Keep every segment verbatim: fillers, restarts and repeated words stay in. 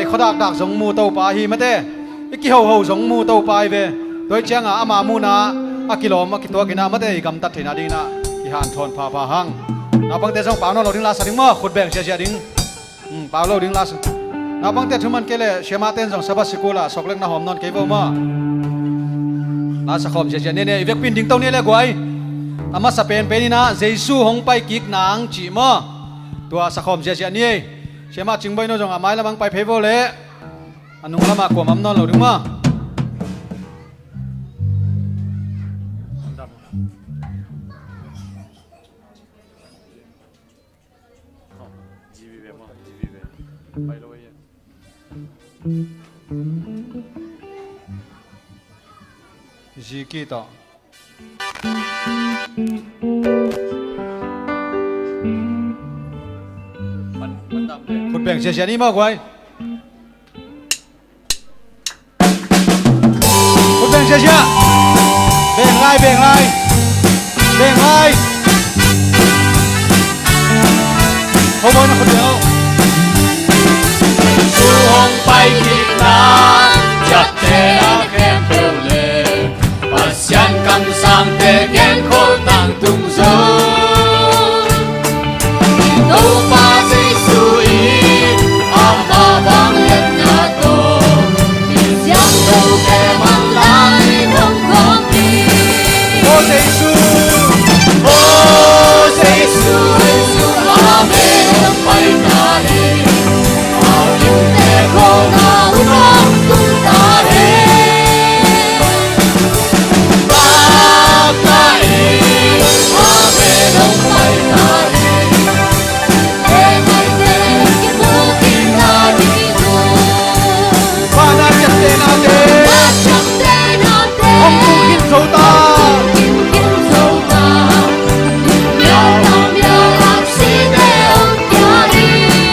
Khuadakdak zong mu Topa hi mate, i kihoho zong mu Topa hi ve. Tua hi cianga ama muhna a kilawm a kituakinah mate i gamtat theihna dinginah i hanthawn phapha hang. Naupangte zong pau nawn lo ding la sa ding maw? Khut beng ziahziah ding. Hmm, pau lo ding la sa. Naupangte thuman kei leh siamahte in zong Sabbath sikul ah sawklekna hawm nawn kei vo maw? La sa khawm ziahziah ni ei. I vekpi in dingto ni ei le guai. A masa penpen inah Jesu hong pai kik nang cih maw? Tua sa khawm ziahziah ni ei. Siamah Cingboih no zong a mailam ang pai phei vo leh a nung lamah kuam am nawn lo ding maw? Ziki tawh. Khut beng ziahziah ni maw guai. Khut beng ziahziah. Beng lai, beng lai. Beng lai. Ho bawi na khut beng ho. Jesu hong pai kik nang, ciaptehna khempeuh le Pasian kamsangte genkholh tangtung zo. Topa Jesu in amah vangliatna tawh mi siangthote manlang in hong khawm hi. O Jesu, o Jesu, amen, hong pai ta hi. A kimte khawlna hun hong tung ta hi.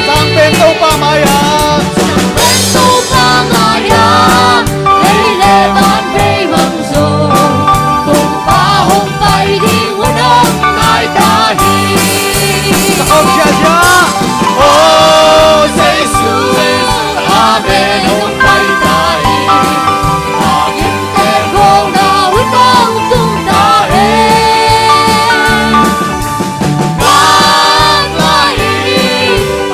Sang pen Topa mai-ah. Sang pen Topa mai-ah. Lei le van vei mang zo. Topa hong pai ding hun hong nai ta hi. Sa khawm ziahziah. O Jesu, amen, hong pai ta hi. A kimte khawlna hun hong tung ta hi.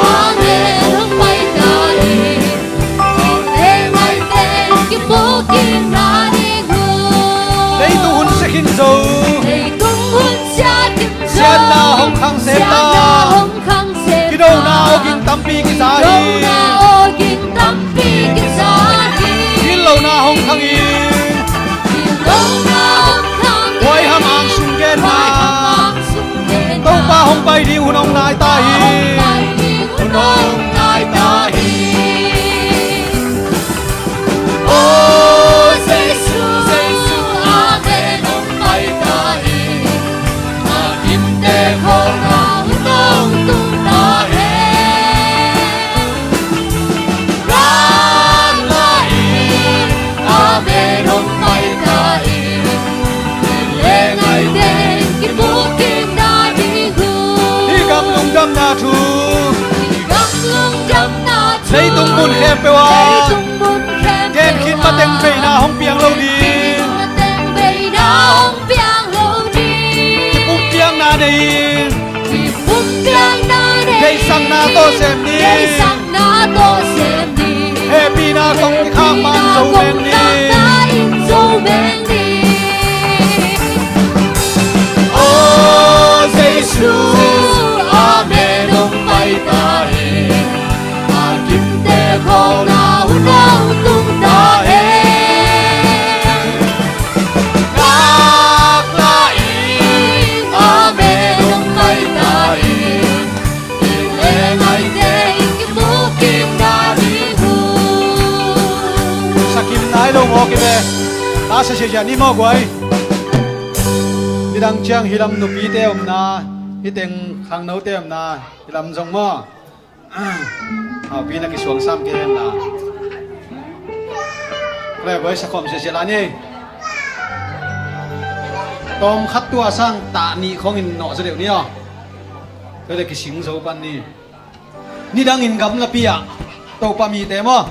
Amen, hong pai ta hi. Lei ngaite kibukinna ding hun. Leitung hun sia khin zo. Leitung hun sia khin zo. Siatna hong khang sem ta. Siatna hong khang sem ta. Kidona awging tampi kiza hi. Kidona awging tampi kiza hi. Gitlohna hong khang hi. Gitlohna hong khang hi. Huaiham ang sung genna. Huaiham ang sung genna. Topa hong pai ding hun hong nai ta hi. Topa hong pai ding hun hong nai ta hi. O Jesu, Jesu, amen, hong pai ta hi. A kimte khawlna hun hong tung ta hi. Rak la in, amen, hong pai ta hi. Lei ngaite kibukinna ding hun. Hih gam lungdamna thu. Hih gam lungdamna thu. Leitung mun khempeuh ah. Leitung mun khempeuh ah. Gen khin mateng veina hong piang lo ding. Gen khin mateng veina hong piang lo ding. Kipumpiakna nei in. Kipumpiakna nei in. Deihsakna tawh sem ni. Deihsakna tawh sem ni. Hehpihna kong kikhak ma in zo meng ni. Hehpihna kong kikhak ma in zo meng ni. O Jesu, amen, hong pai ta hi. A kimte khawlna hun hong tung ta hi. Rak la in, amen, hong pai ta hi. Lei ngaite kibukinna ding hun. Sa kim nai lo maw, kim e. Ta sa sia sia ni maw guai. Nidang ciang hih lam nupite omna, hih teng khangnote omna, hih lam zong maw. Haupi na kisuang sam kei hen la. Kole boy, sa khawm sia sia la ni. Tawm khat tua sang tah nih khong in nawh zaw deuh ni aw. Kole kising zo pan ni. Nidangin gamlapi ah Topa mite maw?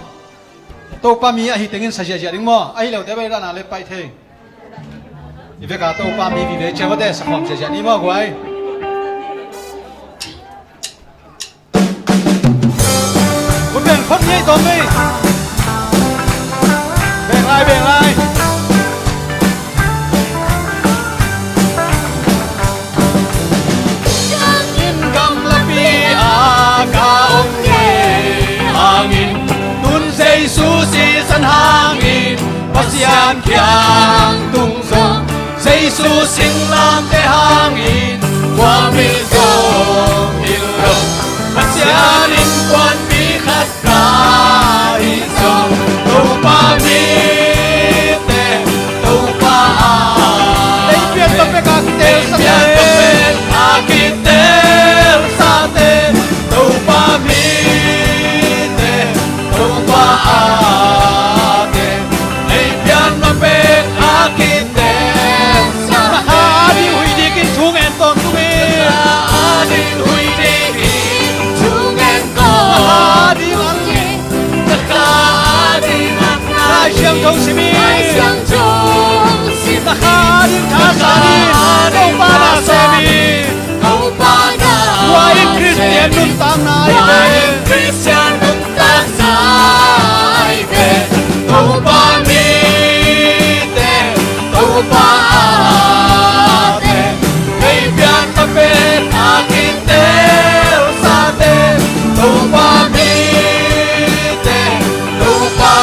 Topa mi ahi tengin sa ziahziah ding maw? Ahi lote bel dahna le paih thei. I veka Topa mi vive ciang mate sa khawm ziahziah ni maw guai. Khut beng phot ni ei tawm ni. Beng lai, beng lai. Siangin gamlapi a ka om ngei hangin, tun Jesu sisan hangin, Pasian kiang tung zong, Jesu singlamteh hangin, khuami zong in lo, Pasian innkuanpi khat ka hi zong, Topa mite, Topa a, leipian ma pek a kitelsate, leipian ma pek a kitelsate, Topa mite, Topa ate, leipian ma pek a kitelsate. Na kha ding huih dikin thu ngen tawntung in. Na kha ding huih dikin thu ngen tawntung in. Na kha ding a, Lai Siangtho sim in. Lai Siangtho sim in. Na kha ding thasan in. Topa na sem in. Tua in Khristian nuntakna hi ve. Tua in Khristian nuntakna hi ve. Topa mite, Topa ate, leipian ma pek a kitelsate, Topa mite, Topa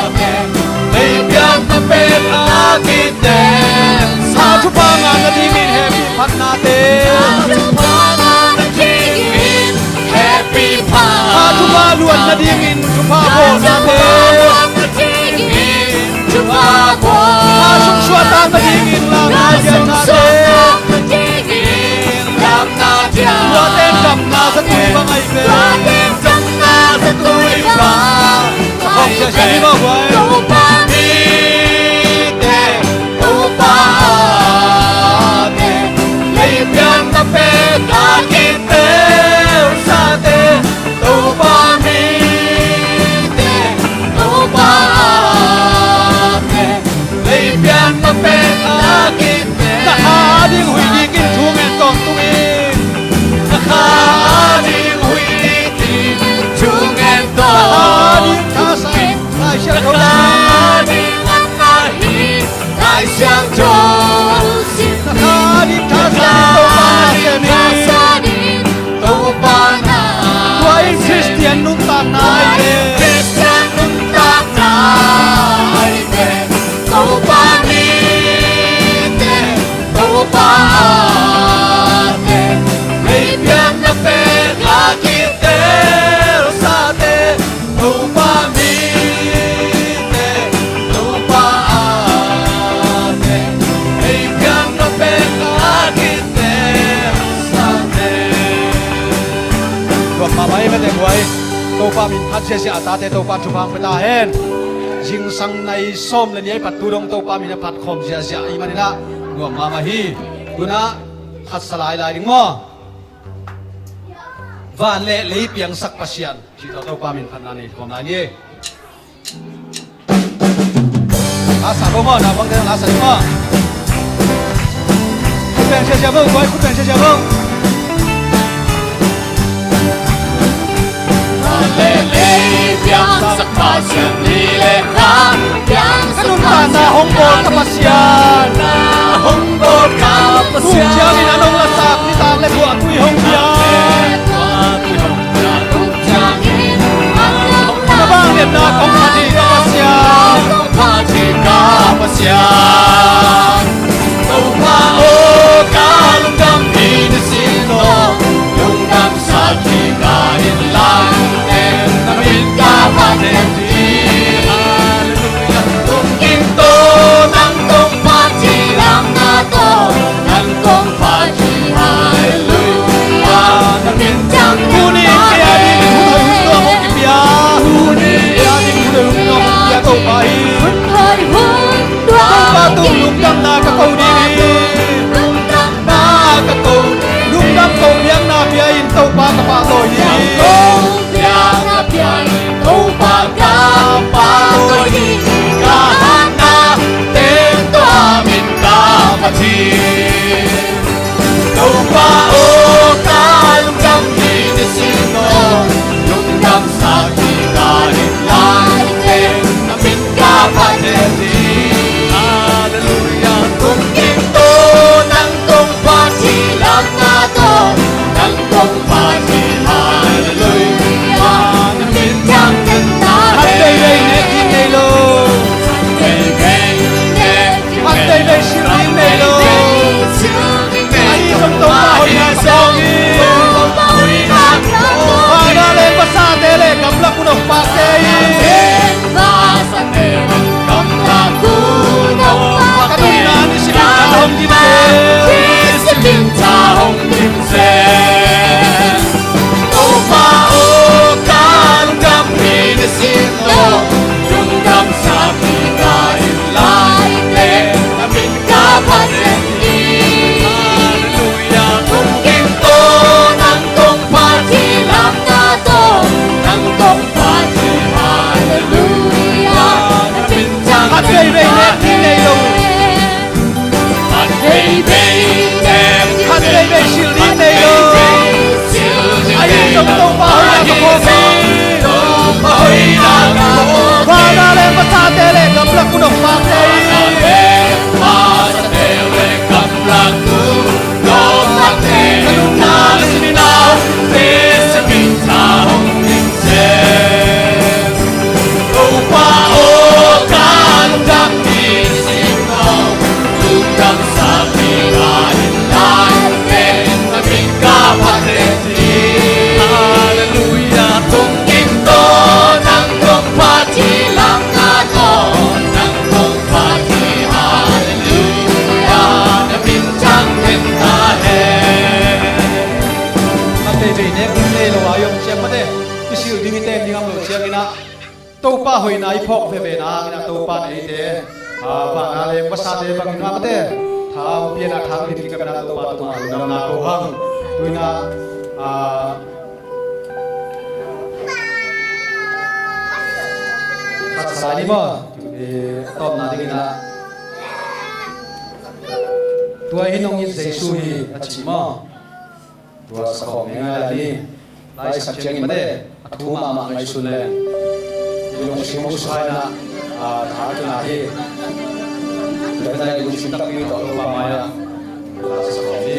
ate, leipian ma pek a kitelsate. Sa thupha ngah nadingin hehpih phatnate. Sa thupha ngah nadingin hehpih phat. Sa thupha luan nadingin thupha bawlnate. Sa thupha luan nadingin thupha bawl. Sa sungsuah tak nadingin lamna diaknate. Tua ten damna zatui bang ahi ve. Tua ten damna zatui bang ahi ve. Topa mite, Topa ate, leipian ma pek a kitelsate, Topa mite, Topa ate, leipian ma pek a kitelsate. Na kha ding huih dikin thu ngen tawntung in. Na kha ding huih dikin thu ngen tawntung in. Na kha ding thasan, Lai Siangtho sim in. Na kha ding ngan ahi, Lai Siangtho sim in. Na kha ding thasan, Topa na sem in. Tua in Khristian nuntakna ahi ve. Topa mite, Topa ate, leipian ma pek a kitelsate, Topa mite, Topa ate, leipian ma pek a kitelsate. Tua pa mai mate guai. Topa min phat ziahziah a tate Topa thupha hong pia ta hen. Zingsang nai sawm le nih a pat tu dong Topa min a phat khawm ziahziah ahih manin ah nuam mahmah hi. Tu-in ah khat sa lailai ding maw? Van le lei piangsak Pasian cih tawh Topa min phatna nei khawm lai ni. La sa bo maw, naupangte la sa ding maw. Khut beng ziahziah bo, guai, khut beng ziahziah bo. Van le lei piangsak Pasian, ni le kha piangsak Pasian, ka nuntakna hong bawl ka Pasian, hong bawl ka Pasian. Tung ciangin a nong lasak nitak le tuah tui hong piang. Tua bang liatna kong phat hi ka Pasian, kong phat hi ka Pasian. Topa aw, ka lungdam hi na sin aw, lungdam sak hi ka inn lang te, na min ka phat hi. Halleluiah. Tung kim tawh nang kong phat hi, lamna tawh nang kong phat hi. Halleluiah. Na min ciang tuni kei a ding hun hoih hun tuam hong kipia. Tuni kei a ding hun hoih hun tuam hong kipia Topa hi. Hun hoih hun tuam Topa aw, ka lungdam hi nisim aw, lungdam sak hi ka hi lai teh, na min ka phat hi. Halleluiah. Kong gingta nang kong phat hi, lam na tawh nang kong phat hi. Halleluiah. Na min thang den ta hen. Khat veivei nek ding nei lo. Khat veivei nek ding nei lo. Khat veivei silh ding nei lo. Ahi zong Topa hoihna ka phawk hi. Vana leng vasate le gamlak un hong pakte hi. Ka tungah nisim in tha hong dim zen. Topa aw, ka lungdam hi nisim aw, lungdam sak hi ka hi lai teh, na min ka phat hi. Halleluiah. Kong gingta nang kong phat hi, lam na tawh nang kong phat hi. Halleluiah. Na min thang den ta hen. Khat veivei nek ding nei lo. Khat veivei nek ding, khat veivei silh ding nei lo. Ahi zong Topa hoihna ka phawk hi. Vana leng vasate le gamlak un hong pakte hi. Topa aw, ka lungdam hi nisim aw, lungdam sak hi ka hi lai teh, na min ka phat hi. Halleluiah. Kong gingta nang kong phat hi, lam na tawh nang kong phat hi. Halleluiah. Na min thang den ta hen. Khat veivei nek ding nei lo a, i om ciang mate, i silh ding i ten ding om lo ciangin ah, Topa hoihna i phawk veve na hangin ah Topa in eite, ah, vana leng vasate bangin ah mate, tha hong pia in ah, tha hong dim ding ka pen ah Topa tungah lungdamna ko hang. Tu-in ah, ah, khat sa lai ni maw. Eh, a tawpna dingin ah, tua hi nong it Jesu hi, a ci maw. Tua sa khawm ni ngai lai ni. Lai sak ciangin mate, a thu mahmah ngaihsun leng, i lungsim hong suaina, ah, tha kina hi. Tua hi ta, i lungsim takpi tawh Topa mai-ah la sa khawm ni.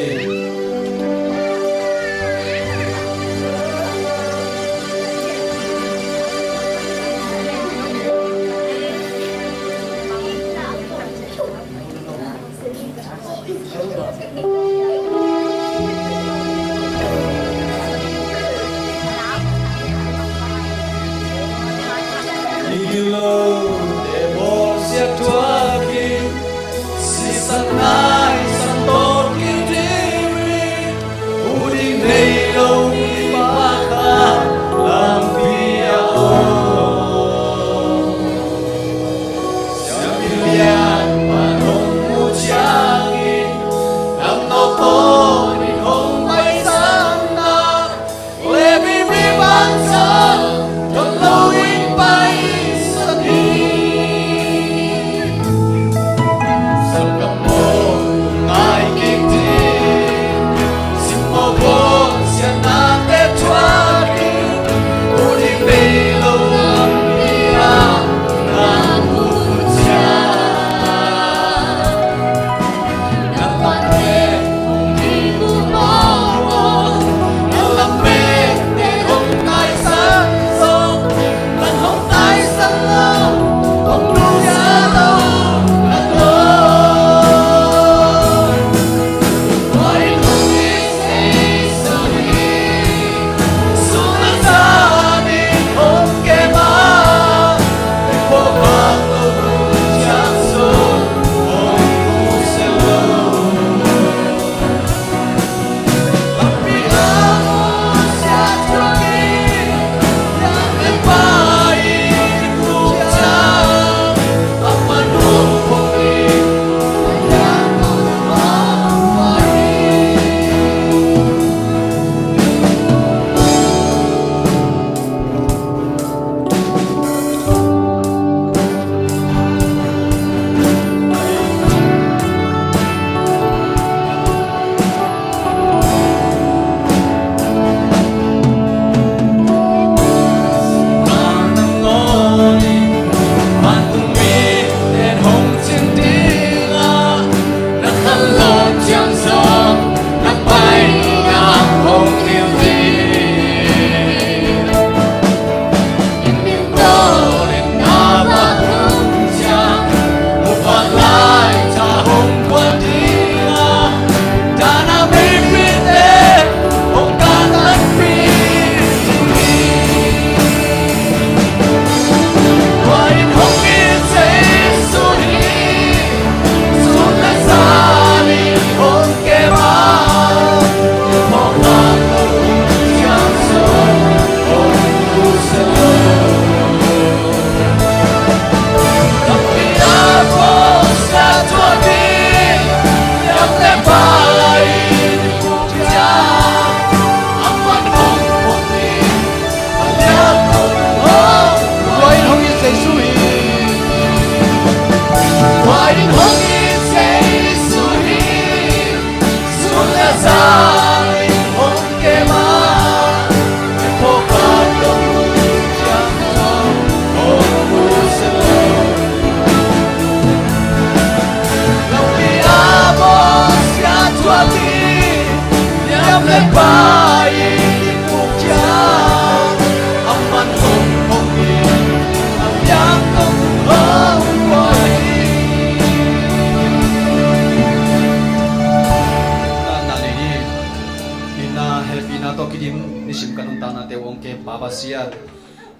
Pasian,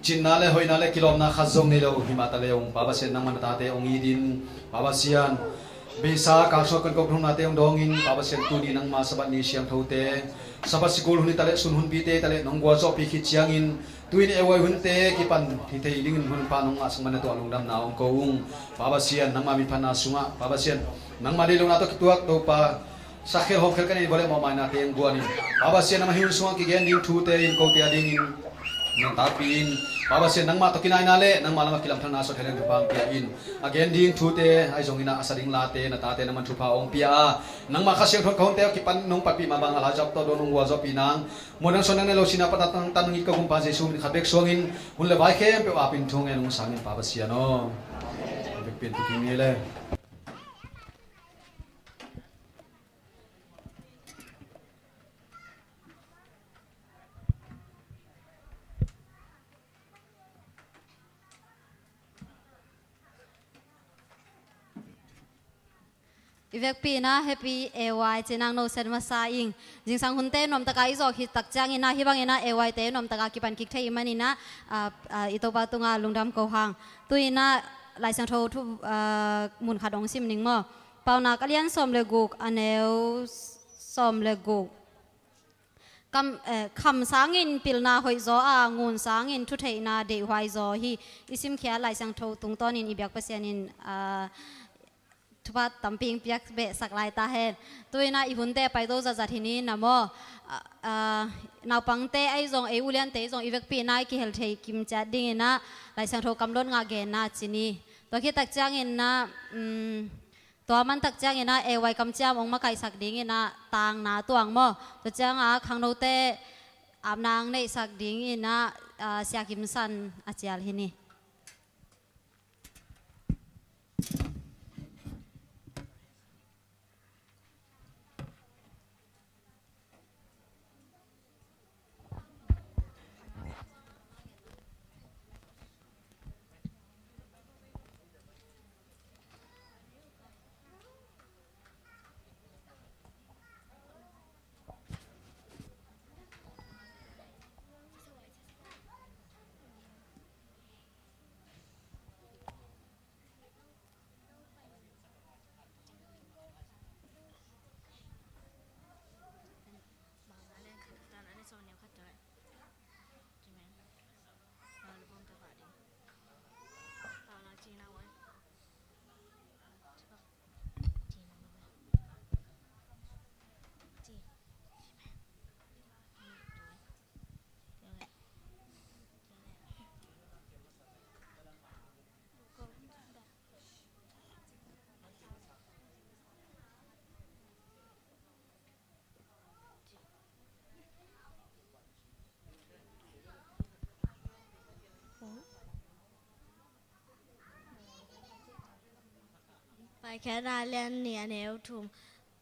cinna le hoihna le kilawmna khat zong nei lo hi mah ta leh ung, Pa Pasian, nangmah na tate hong it in, Pa Pasian, beisa kalsuan kongkong thungnate hong dawngin, Pa Pasian, tuni nangmah Sabbath ni siangthote, Sabbath sikul hun hi ta leh, sun hunpite hi ta leh, nong gualzawhpih khit ciangin, tu-in A Y hunte kipan hi thei dingin hun pan hong ngahsak man na, tua lungdamna hong ko ung. Pa Pasian, nangmah miphatna sungah, Pa Pasian, nangmah deihlohna tawh kituak Topa, sakkhel hawmkhel ka neih vua leh mawhmaina teng guan in, Pa Pasian, nangmah hih hun sungah kigen ding thute in kote a dingin nong takpi in, Pa Pasian, nangmah tawh kinaina le nangmah lamah kilamthakna sawt thei leng thupha hong pia in, a gen ding thute ahi zongin ah, a sa ding late na tate nangmah thupha hong pia a, nangmah Kha Siangtho in ka hunte a kipan nong panpih mah bang a, laizap tawh dawn hong gualzawhpih nang, muan nang, suan nang, nei lo sihna pan a tangtan nong it ka Gumpa Jesu min khat bek suangin hun le vai khempeuh a ap in thu ngen hong sang in, Pa Pasian aw. Vekpi in thu kim ni le. I vekpi in ah Happy A Y ci nang, note masa ing. Zingsang hunte nuamtak a i zawh khit tak ciangin ah, hih bangin ah A Y te nuamtak a kipan kik thei ahih manin ah, ah, ah, i Topa tungah lungdam ko hang. Tu-in ah Lai Siangtho thu, ah, mun khat hong sim ning maw. Paunak a lian sawm le guk, a neu sawm le guk. Kam, eh, kham sangin pilna hoih zaw a, ngun sangin thutheihna deihhuai zaw hi. I simkhiat Lai Siangtho tungtawnin i biak Pasian in, ah, thupha tampi hong piak behsak lai ta hen. Tu-in ah i hunte pai to zatzat hi ni na maw. Ah, ah, naupangte ahi zong, ei uliante ahi zong, i vekpi in ah i kihel thei kim ciat dingin ah Lai Siangtho kamlot ngah genna ci ni. Tua khit tak ciangin ah, um, tua man tak ciangin ah A Y kamciam hong makaihsak dingin ah tangna tuang maw. Tua ciangah khangnote apna hong neihsak dingin ah, ah, Sia Kim San a cial hi ni. Paikhiatna a lian nih, a neu thum.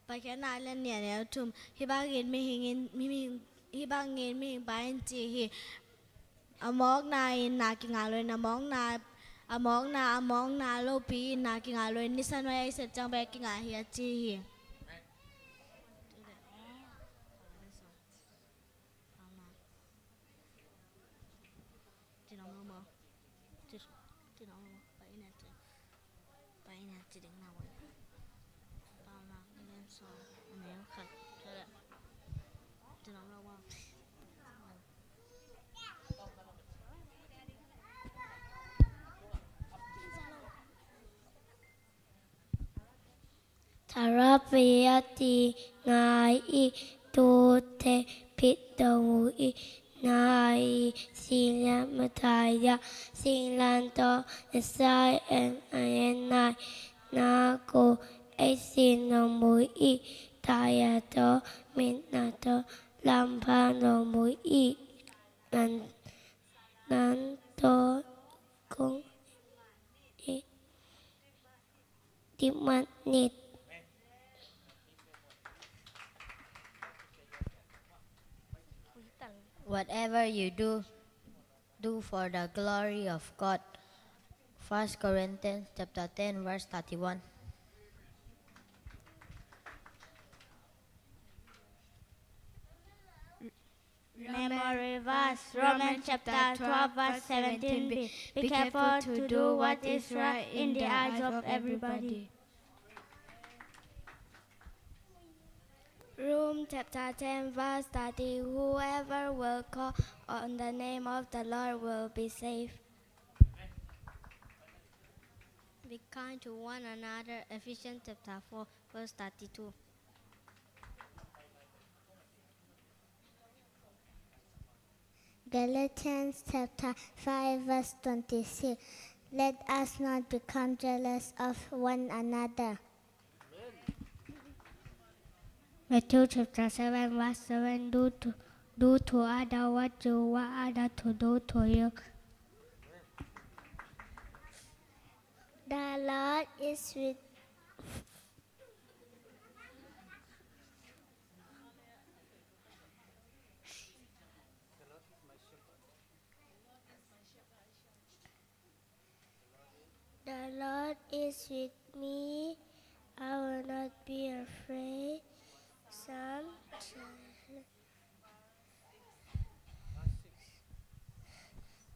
Paikhiatna a lian nih, a neu thum. Hih bangin mihing in, mihing, hih bangin mihing pa in ci hi. A mawkna in na kingah lo in, a mawkna, a mawkna, a mawkna lopi in na kingah lo in, nisa nuai a i set ciang bek kingah hi a ci hi. Ci nong lo maw? Ci, ci nong lo maw? Pai ina ci. Pai ina ci ding na wai. Paunak a lian sawm, a neu khat. Ci nong lo maw? Thara pia ti ngai i, tu te pit do i ngai i, silian mataya, silan to, esai en ayen nai, na ko, e si no mu i, taya to, mit na to, lam pa no mu i, nan, nan to, kong i. Di man nit. Whatever you do, do for the glory of God. First Corinthians chapter ten, verse thirty-one. Memory verse, Romans chapter twelve, verse seventeen B. Be careful to do what is right in the eyes of everybody. Rome chapter ten, verse thirty. Whoever will call on the name of the Lord will be saved. Be kind to one another. Ephesians chapter four, verse thirty-two. Galatians chapter five, verse twenty-six. Let us not become jealous of one another. Matthew chapter seven, verse seven. Do to, do to other what you want other to do to you. The Lord is with The Lord is with me. I will not be afraid. Psalm,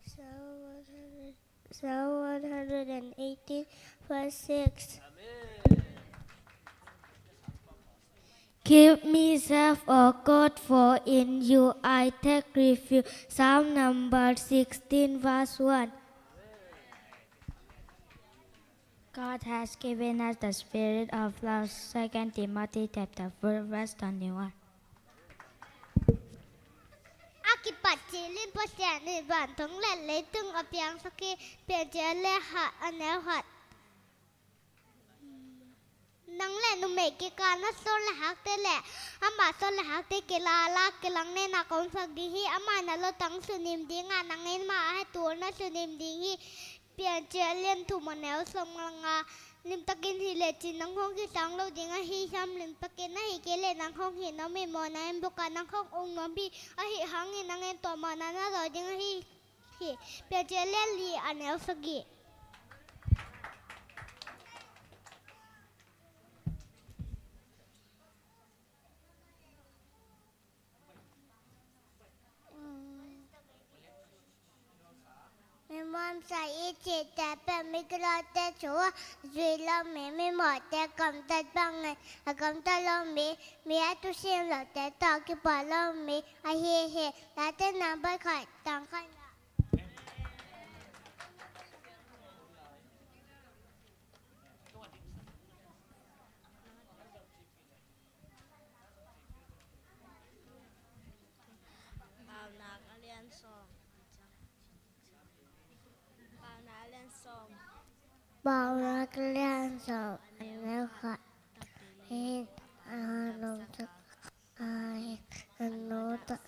Psalm one hundred, Psalm one hundred and eighteen, verse six. Keep me safe, O God, for in you I take refuge. Psalm number sixteen, verse one. God has given us the spirit of love. Second Timothy chapter four, verse twenty-one. A kipat cilin Pasian in vantung le leitung a piangsak hi. Piancil a lian khat, a neu khat. Nang le numei kikah na sawt le hakte le ama sawt le hakte kilala kilang nena kong sak ding hi. Ama na lotang sunim dinga nang in ma a hetul na sunim ding hi. Piancil a lian thum, a neu sawm le nga. Limtakin hi lecin nang hong kisang lo ding ahi hiam? Limtakin na hi kei le nang hong hi nuam hi maw? Na in buka nang hong um nuam hi. Ahi hangin nang in tua mah na na dawi ding ahi hi. Piancil a lian li, a neu sagih. Mimawhsa i cihte pen mi kilawhte thu a zui lo mi, mimawhte kamtat bangin a kamtat lo mi, mi a thusim lote tawh kipawh lo mi ahi hi. Late nang pai khat tang khat na. Paunak a lian sawm. Paunak a lian sawm. Paunak a lian sawm. A neu khat. Hi, a neu tak. Hi, a neu tak.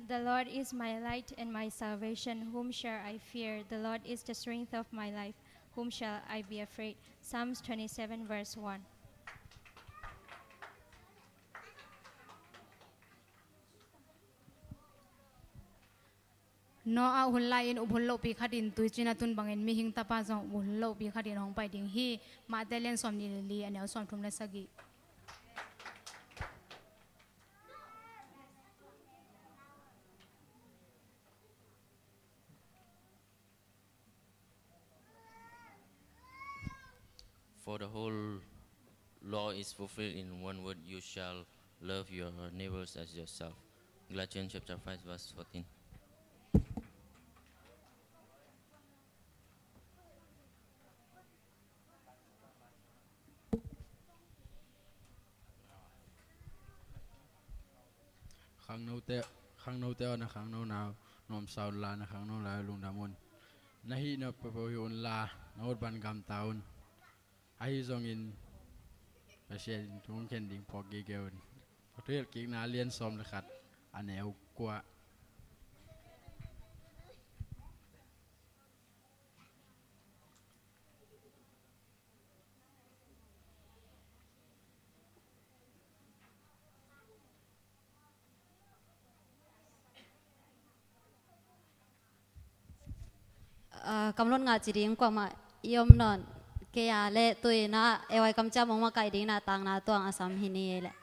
The Lord is my light and my salvation. Whom shall I fear? The Lord is the strength of my life. Whom shall I be afraid? Psalms twenty-seven, verse one. Noah hun lai-in up hun lohpi khatin tuicin a tun bangin mihing Tapa zong up hun lohpi khatin hong pai ding hi. Mate lian sawmnih le li, a neu sawmthum le sagih. For the whole law is fulfilled in one word: you shall love your neighbors as yourself. Galatians chapter five, verse fourteen. Khangnote, khangnote aw, na khangno nau nuamsa unla, na khangno lai lungdam un. Na hih na peuhpeuh hih unla, na ut bang gamta un. Ahi zongin Pasian in thu hong khen ding phawk gige un. Thuhilhkikna a lian sawm le khat, a neu kua. Kamlot ngah ci ding kuamah i om nawn kei a leh, tu-in ah A Y kamciam hong makaih dingin ah takna tuang a sam hi ni ei leh.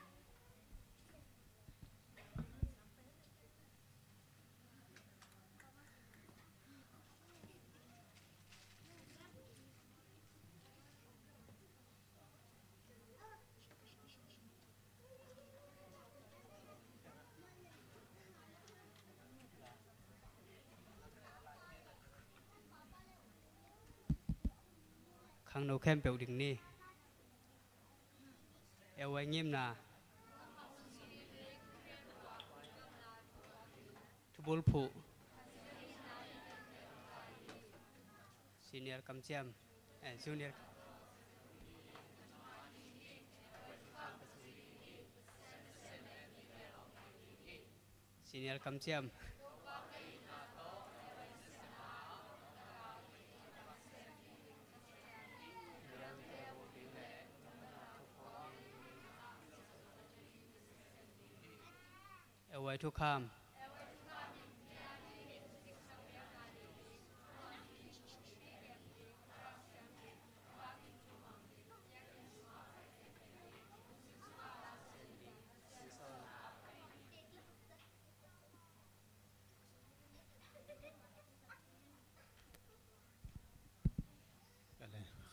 Khangno khempeuh ding ni. A Y ngimna. Thubulphuh. Senior kamciam. Eh, junior. Senior kamciam. A Y thukham.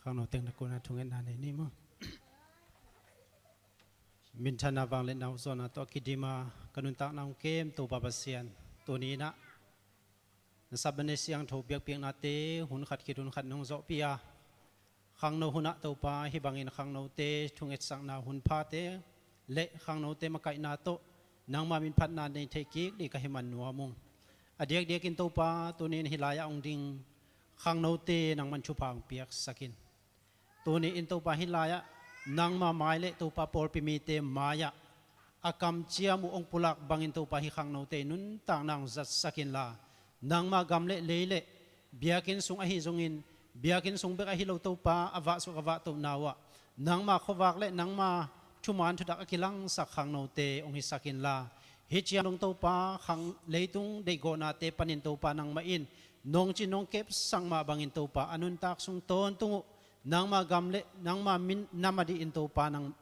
Khangno teng na kuna thungetna nei ni maw? Minthanna, vangliatna, ukzawhna tawh a kidim a ka nuntakna hong kem Topa Pasian, tuni-in ah na sap na neih siangtho biakpiaknate hun khat khit hun khat nong zawhpih a, khangno hunah Topa hih bangin khangnote thungetsakna hun phate le khangnote makaihna tawh nangma min phatna nei thei kik ding ka hih man nuam ung. A diakdiakin Topa, tuni-in hih lai-ah hong ding khangnote nangman thupha hong piaksak in. Tuni-in Topa hih lai-ah nangma mai le Topa pawlpi mite mai-ah a kamciam uh hong pulak bangin Topa hih khangnote nuntakna hong zatsak inla, nangma gam le lei le biakinn sung ahi zongin, biakinn sung bek ahi lo Topa a vahsuk a vahtohna uhah nangma khuavak le nangma thuman thutak a kilangsak khangnote hong hisak inla, hih ciang dong Topa khang leitung deihgawhnate panin Topa nangmah in nong cin nong kepsak mah bangin Topa a nuntak sung tawntung uh nangma gam le nangma min nam a dih in Topa nang,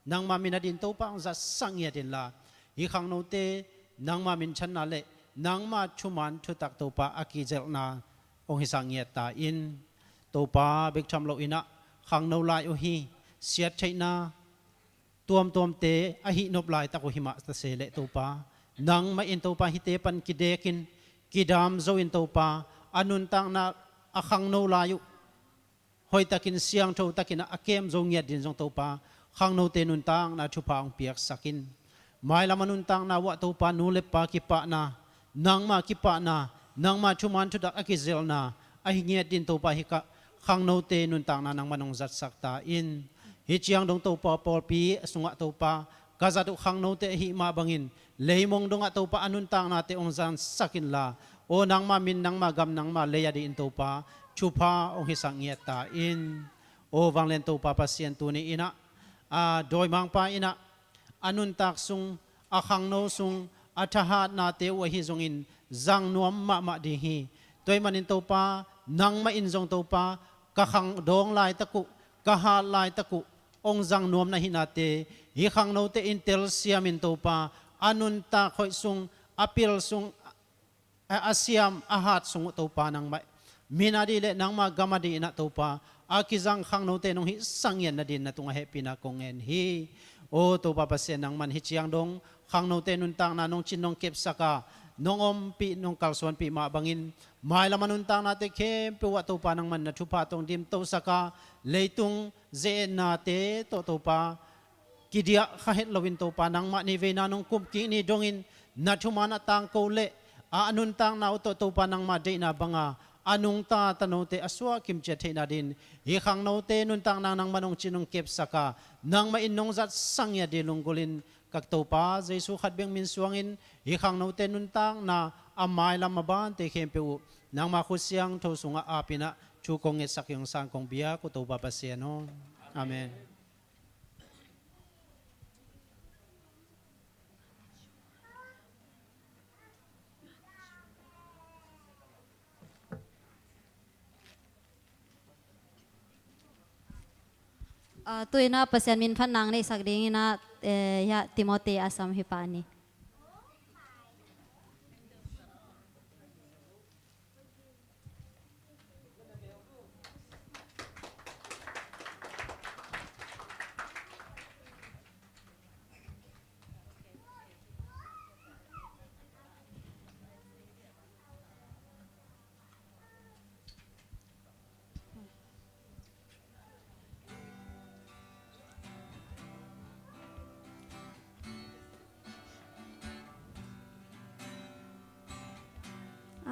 nangma min a dih in Topa hong zatsak ngiat inla, hih khangnote nangma minthanna le nangma thuman thutak Topa a kizelhna hong hisak ngiat ta in. Topa bek tham loin ah khangno lai uh hi siattheihna tuamtuamte a hihnop laitak uh hi mah ta se leh Topa, nangmah in Topa hihte pan kidekin kidam zo in Topa a nuntakna a khangno lai uh hoihtakin siangtho takin a kem zo ngiat ding zong Topa khangnote nuntakna thupha hong piaksak in. Mailam a nuntakna uhah Topa nu le pa kipahna, nangma kipahna, nangma thuman thutak a kizelhna ahi ngiat ding Topa hih khangnote nuntakna nangman hong zatsak ta in. Hih ciang dong Topa pawlpi sungah Topa ka zat uh khangnote ahi mah bangin leimong dongah Topa a nuntaknate hong zatsak inla, aw nangma min, nangma gam, nangma lei a dih in Topa thupha hong hisak ngiat ta in. Aw vanglian Topa Pasian, tuni-in ah a dawimangpa in ah a nuntak sung, a khangno sung a thahatnate uh ahi zongin zang nuam mahmah ding hi. Tua ahih manin Topa, nangmah in zong Topa ka khangdawng laitak uh, ka hat laitak uh hong zang nuam na hihnate hih khangnote in telsiam in Topa, a nuntak hoih sung, a pil sung, a, a siam a hat sung uh Topa nangmah min a dih le nangma gam a dih in ah Topa a kizang khangnote nong hihsak ngiat nadingin na tungah hehpihna kong ngen hi. Aw Topa Pasian, nangman hih ciang dong khangnote nuntakna nong cin nong kepsak a, nong ompih nong kalsuanpih mah bangin mailam a nuntaknate khempeuh ah Topa nangman na thupha tawh hong dimtosak a, leitung ze-etnate tawh Topa kidiah kha het loin Topa nangmah ni veina nong kum kik ni dongin na thuman a tangko le a nuntakna uh tawh Topa nangmah deihna banga a nungta tanote a suah kimciat theihna dingin hih khangnote nuntakna nangman hong cin hong kepsak a, nangmah in nong zatsak ngiat ding lunggulhin ka Topa Jesu khat bek min suangin hih khangnote nuntakna a mailam a bante khempeuh uh nangma khut siangtho sungah ap in ah thu kong ngetsak hi hong sang kong biak uh Topa Pasian aw. Amen. Ah, tu-in ah Pasian min phatna neihsak dingin ah, eh, hiah Timothy a sam hi pah ni.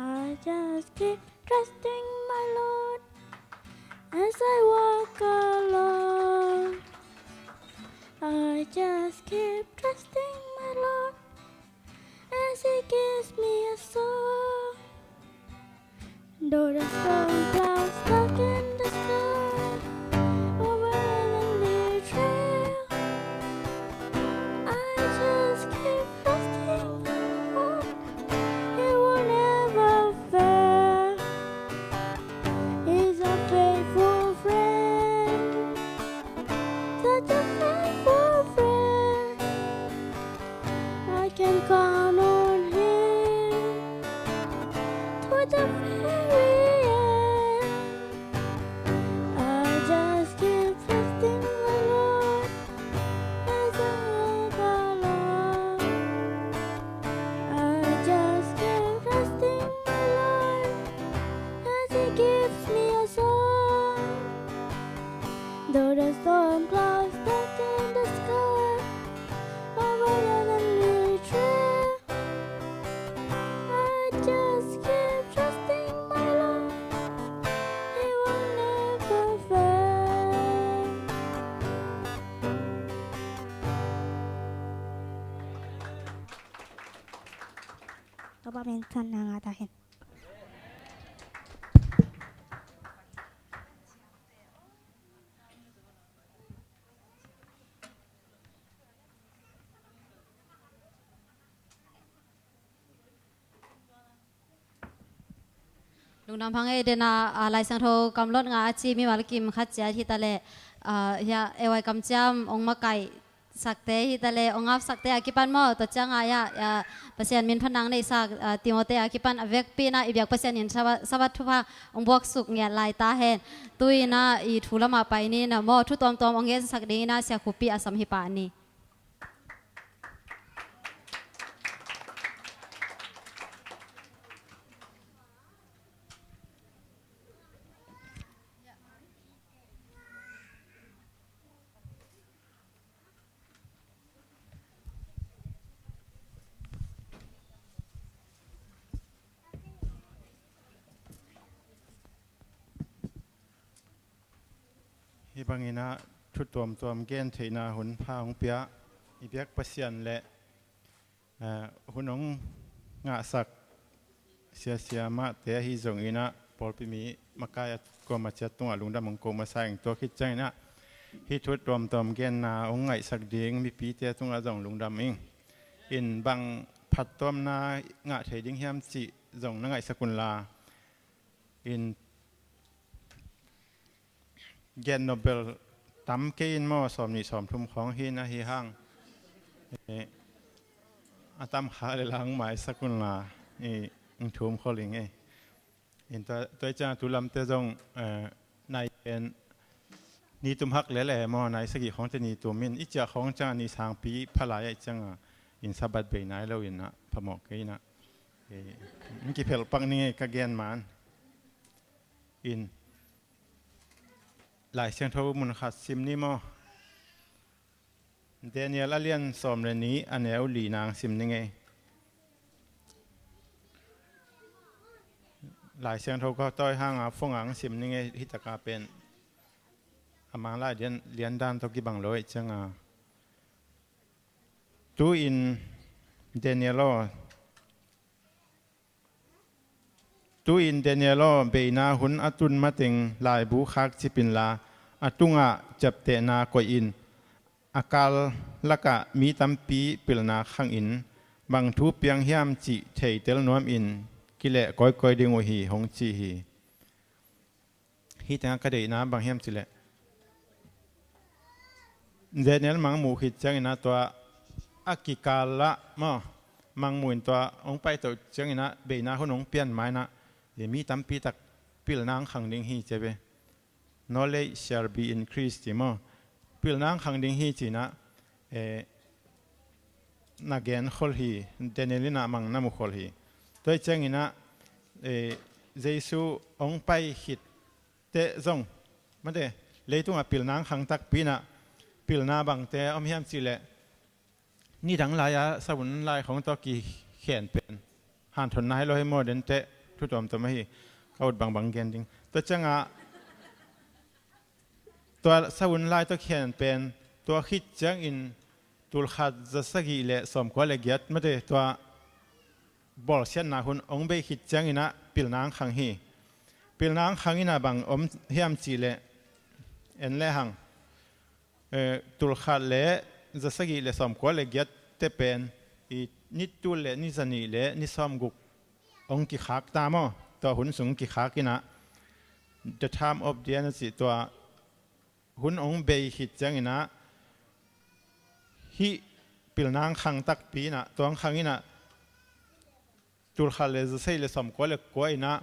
I just keep trusting my Lord as I walk along. I just keep trusting my Lord as He gives me a song. Though the storm clouds darken the sky over heavenly trail, I just keep trusting the Lord. He will never fail. He's a faithful friend, such a faithful friend. I can count on Him to the very end. I just keep trusting the Lord as I go along. I just keep trusting the Lord as He gives me a song. Though the storm clouds darken the sky over heavenly trail, I just keep trusting my Lord. He will never fail. Topa min phatna ngah ta hen. Lungdam hang ei. Dena, ah, Lai Siangtho kamlot nga a ci mimal kim khat ciat hi ta leh, ah, hiah A Y kamciam ong makaih sakte hi ta leh, ong ap sakte a kipan maw, tua ciangah hiah, ah, Pasian min phatna neihsak, ah, Timothy a kipan a vekpi-in ah i biak Pasian in Sabbath, Sabbath thupha ong buaksuk ngiat lai ta hen. Tu-in ah i thu lamah pai ni na maw, thu tuamtuam ong gensak dingin ah Sia Khup Pi a sam hi pah ni. Hih bangin ah thu tuamtuam gen theihna hun pha hong pia i biak Pasian le, eh, hun hong ngahsak siasia mahte ahi zongin ah pawlpi mi makai a kuama ciat tungah lungdam hong ko masa ing. Tua khit ciangin ah hih thu tuamtuam genna hong ngaihsak ding mipite tungah zong lungdam ing. In bang phattuamna ngah thei ding hiam cih zong na ngaihsak unla, in gen nop bel tam kei in maw, sawmnih sawmthum khawng hi na hi hang. Eh, a tam kha le la hong maisak unla, eh, hong thum khol ing ei. In tua, tua ciang tu lamte zong, eh, nai pen ni tum hak lele maw, nai sagih khawngte ni tum in, i ciah khawng ciang ni sangpi pha lai a i ciang a, in Sabbath bei nai lo in ah phamawh kei in ah. Eh, hong kiphel pak ning ei ka gen man. In Lai Siangtho mun khat sim ni maw? Daniel a lian sawm le nih a neu li nang sim ning ei. Lai Siangtho ka tawi hanga phone ah hong sim ning ei, hi taka pen. A Manglai lian, lian dan tawh kibang lo ei cianga. Tu-in Daniel aw, Tu-in Daniel aw, beina hun a tun mateng laibu khak cip inla, a tungah ciaptehna koih in, a kal lakah mi tampi pilna khang in, bang thu piang hiam cih theitel nuam in, kileh kawikawi ding uh hi, hong ci hi. Hih tengah ka deihna bang hiam cih leh, Daniel mangmuh khit ciangin ah tua a kikal ah maw, mangmuh in tua hong paito ciangin ah beina hun hong pian ma-in ah, mi tampi tak pilna hong khang ding hi ci ve. Knowledge shall be increased ci maw. Pilna hong khang ding hi ci-in ah, eh, na gen khol hi, Daniel in ah mang na mu khol hi. Tua hi ciangin ah, eh, Jesu hong pai khit teh zong, mate, leitungah pilna hong khang takpi in ah, pilna bangte om hiam cih leh, nidang lai-a savun lai khawng tawh kikhen pen hanthonna hi lo hi maw, den teh thu tuamtuam ahi, ka ut bangbang gen ding. Tua ciangah tua savun lai tawh kikhen pen, tua khit ciangin tulkhat zasagih le sawmkua le giat, mate, tua bawlsiatna hun hong bei khit ciangin ah pilna hong khang hi. Pilna hong khang in ah bang om hiam cih leh, en lehang, eh, tulkhat le zasagih le sawmkua le giatte pen, i, ni tul le ni zanih le ni sawmguk hong kikhak ta maw. Tua hun sung kikhak in ah, the time of the end a cih, tua hun hong bei khit ciangin ah, hih pilna hong khang takpi in ah, tua hong khang in ah, tulkhat le zasagih le sawmkua le kua in ah,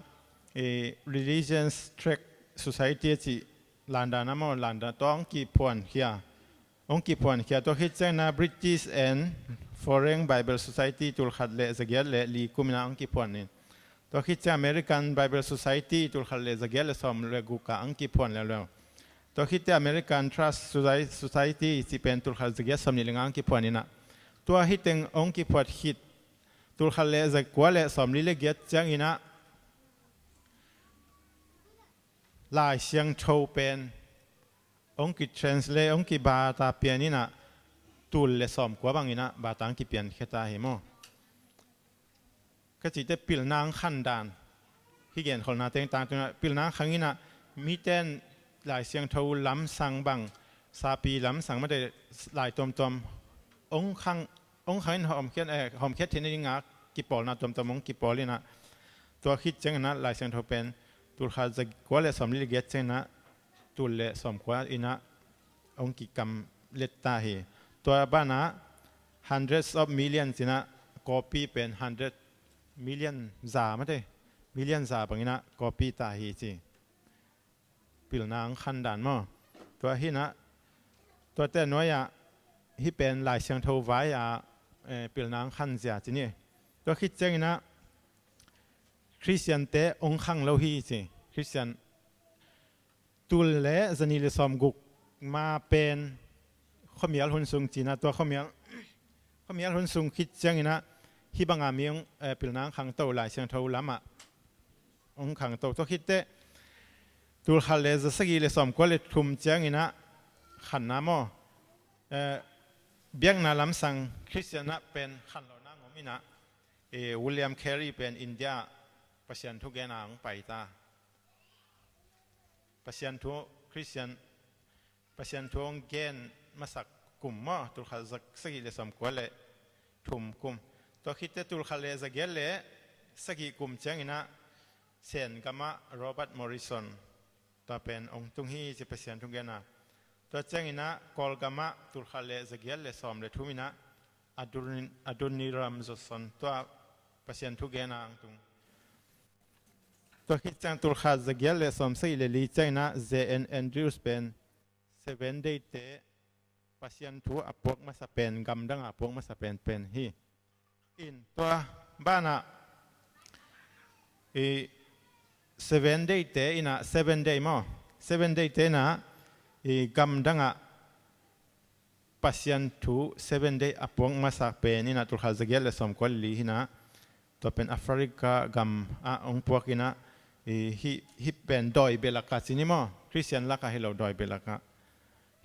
eh, Religious Tract Society a cih, landan a maw, landan, tua hong kiphuankhia, hong kiphuankhia. Tua khit ciangin ah British and Foreign Bible Society tulkhat le zagiat le li kum in ah hong kiphuan in. Tua khit ciang American Bible Society tulkhat le zagiat le sawm le guk ah hong kiphuan leuleu. Tua khit teh American Trust Soci-, Society cih pen tulkhat zagiat sawmnih le nga hong kiphuan in ah, tua hih teng hong kiphuat khit, tulkhat le zakua le sawmli le giat ciangin ah Lai Siangtho pen hong kitranslate, hong kibata pian in ah, tul le sawmkua bangin ah bata hong kipiankhia ta hi maw. Ka cih teh pilna hong khang dan, hih genkholhna teng tangtun ah pilna hong khang in ah, mite in Lai Siangtho lamsang bang, sapi lamsang, mate, lai tuamtuam hong khang, hong khang in hawmkhiat, eh, hawmkhiat theihna dingah kipawlna tuamtuam hong kipawl in ah, tua khit ciangin ah Lai Siangtho pen tulkhat zakua le sawmli le giat ciangin ah tul le sawmkua in ah hong kikamlet ta hi. Tua banah hundreds of millions in ah copy pen, hundred million za, mate, million za bangin ah copy ta hi ci. Pilna hong khang dan maw. Tua hi in ah, tuate nuai-ah hih pen Lai Siangtho vai-a, eh, pilna hong khang zia ci ni. Tua khit ciangin ah Khristiante hong khang lo hi ci. Khristian tul le zanih le sawmguk ma pen khuamial hun sung ci-in ah, tua khuamial, khuamial hun sung khit ciangin ah hih banga mi hong, eh, pilna hong khangto, Lai Siangtho lamah hong khangto. Tua khit teh tulkhat le zasagih le sawmkua le thum ciangin ah khanna maw, eh, biakna lamsang Khristian ah pen khanlawhna hong om in ah, eh, William Carey pen India ah Pasian thu gen a hong pai ta. Pasian thu, Khristian, Pasian thu hong gen masak kum maw, tulkhat za-, sagih le sawmkua le thum kum. Tua khit teh tulkhat le zagiat le sagih kum ciangin ah Sen gam ah Robert Morrison, tua pen hong tung hi ci, Pasian thu gen a. Tua ciangin ah Kawlgam ah tulkhat le zagiat le sawm le thum in ah Adoni-, Adoniram Judson, tua Pasian thu gen a hong tung. Tua khit ciang tulkhat zagiat le sawmsagih le li ciangin ah J N Andrews pen Seven Day te Pasian thu a puak masa pen, gamdang a puak masa pen pen hi. In tua banah, i, Seven Day te in ah, Seven Day maw, Seven Day te in ah, i, gamdang ah Pasian thu Seven Day a puak masa pen in ah tulkhat zagiat le sawmkua le li hi in ah, tua pen Africa gam ah hong puak in ah, i, hih, hih pen dawi beh lakah ci ni maw, Khristian lakah hi lo, dawi beh lakah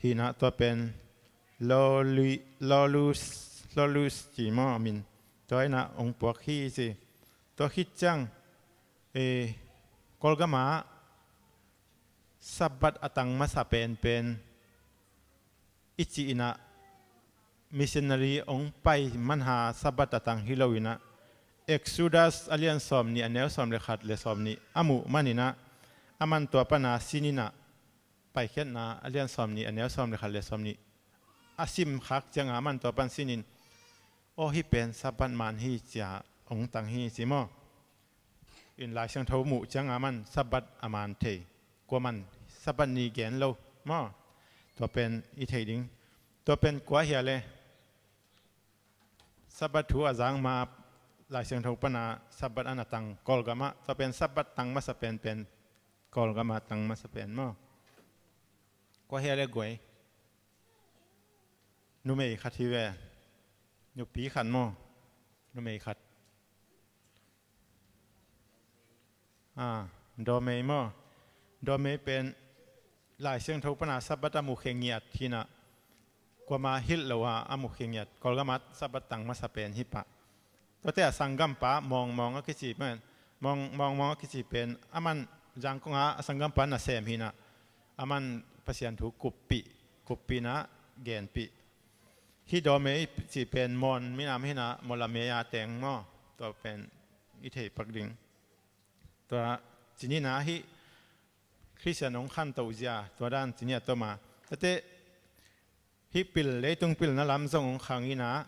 hi in ah, tua pen Loli-, Lolus, Lolus ci maw a min, tua in ah hong puak hi ci. Tua khit ciang, i, Kawlgam ah Sabbath a tang masa penpen i cih in ah, missionary hong pai manha Sabbath a tang hi lo in ah, Exodus a lian sawmnih, a neu sawm le khat le sawmnih a muh man in ah, aman tua pan a sin in ah, Paikhiatna a lian sawmnih, a neu sawm le khat le sawmnih a sim khak cianga man tua pan sinin, aw, hih pen Sabbath man hi cia hong tang hi ci maw. In Lai Siangtho muh cianga man Sabbath a man thei, kua man Sabbath ni gen lo maw. Tua pen i thei ding. Tua pen kua hia le? Sabbath thu a zang ma Lai Siangtho pana Sabbath an a tang Kawlgamah, tua pen Sabbath tang masa penpen, Kawlgamah tang masa pen maw. Kua hia le guai? Numei khat hi ve. Nupi khat maw. Numei khat. Ah, Dawmei maw. Dawmei pen Lai Siangtho pana Sabbath a mukhia ngiat hinah, kuama hilh lo a a mukhia ngiat, Kawlgamah Sabbath tang masa pen hi pah. Tuate a sanggampa Mawngmawng a kici pen, Mawng, Mawngmawng a kici pen, aman Zangkong a a sanggampa nasem hinah, aman Pasian thu kuppih, kuppihna genpih. Hih Dawmei cih pen Mawn minam hinah, Mawlamei a teng maw. Tua pen i thei pak ding. Tua cinina hih Khristian hong khantoh zia, tua dan cini a toma. Tate hih pil, leitung pilna lam zong hong khang inah,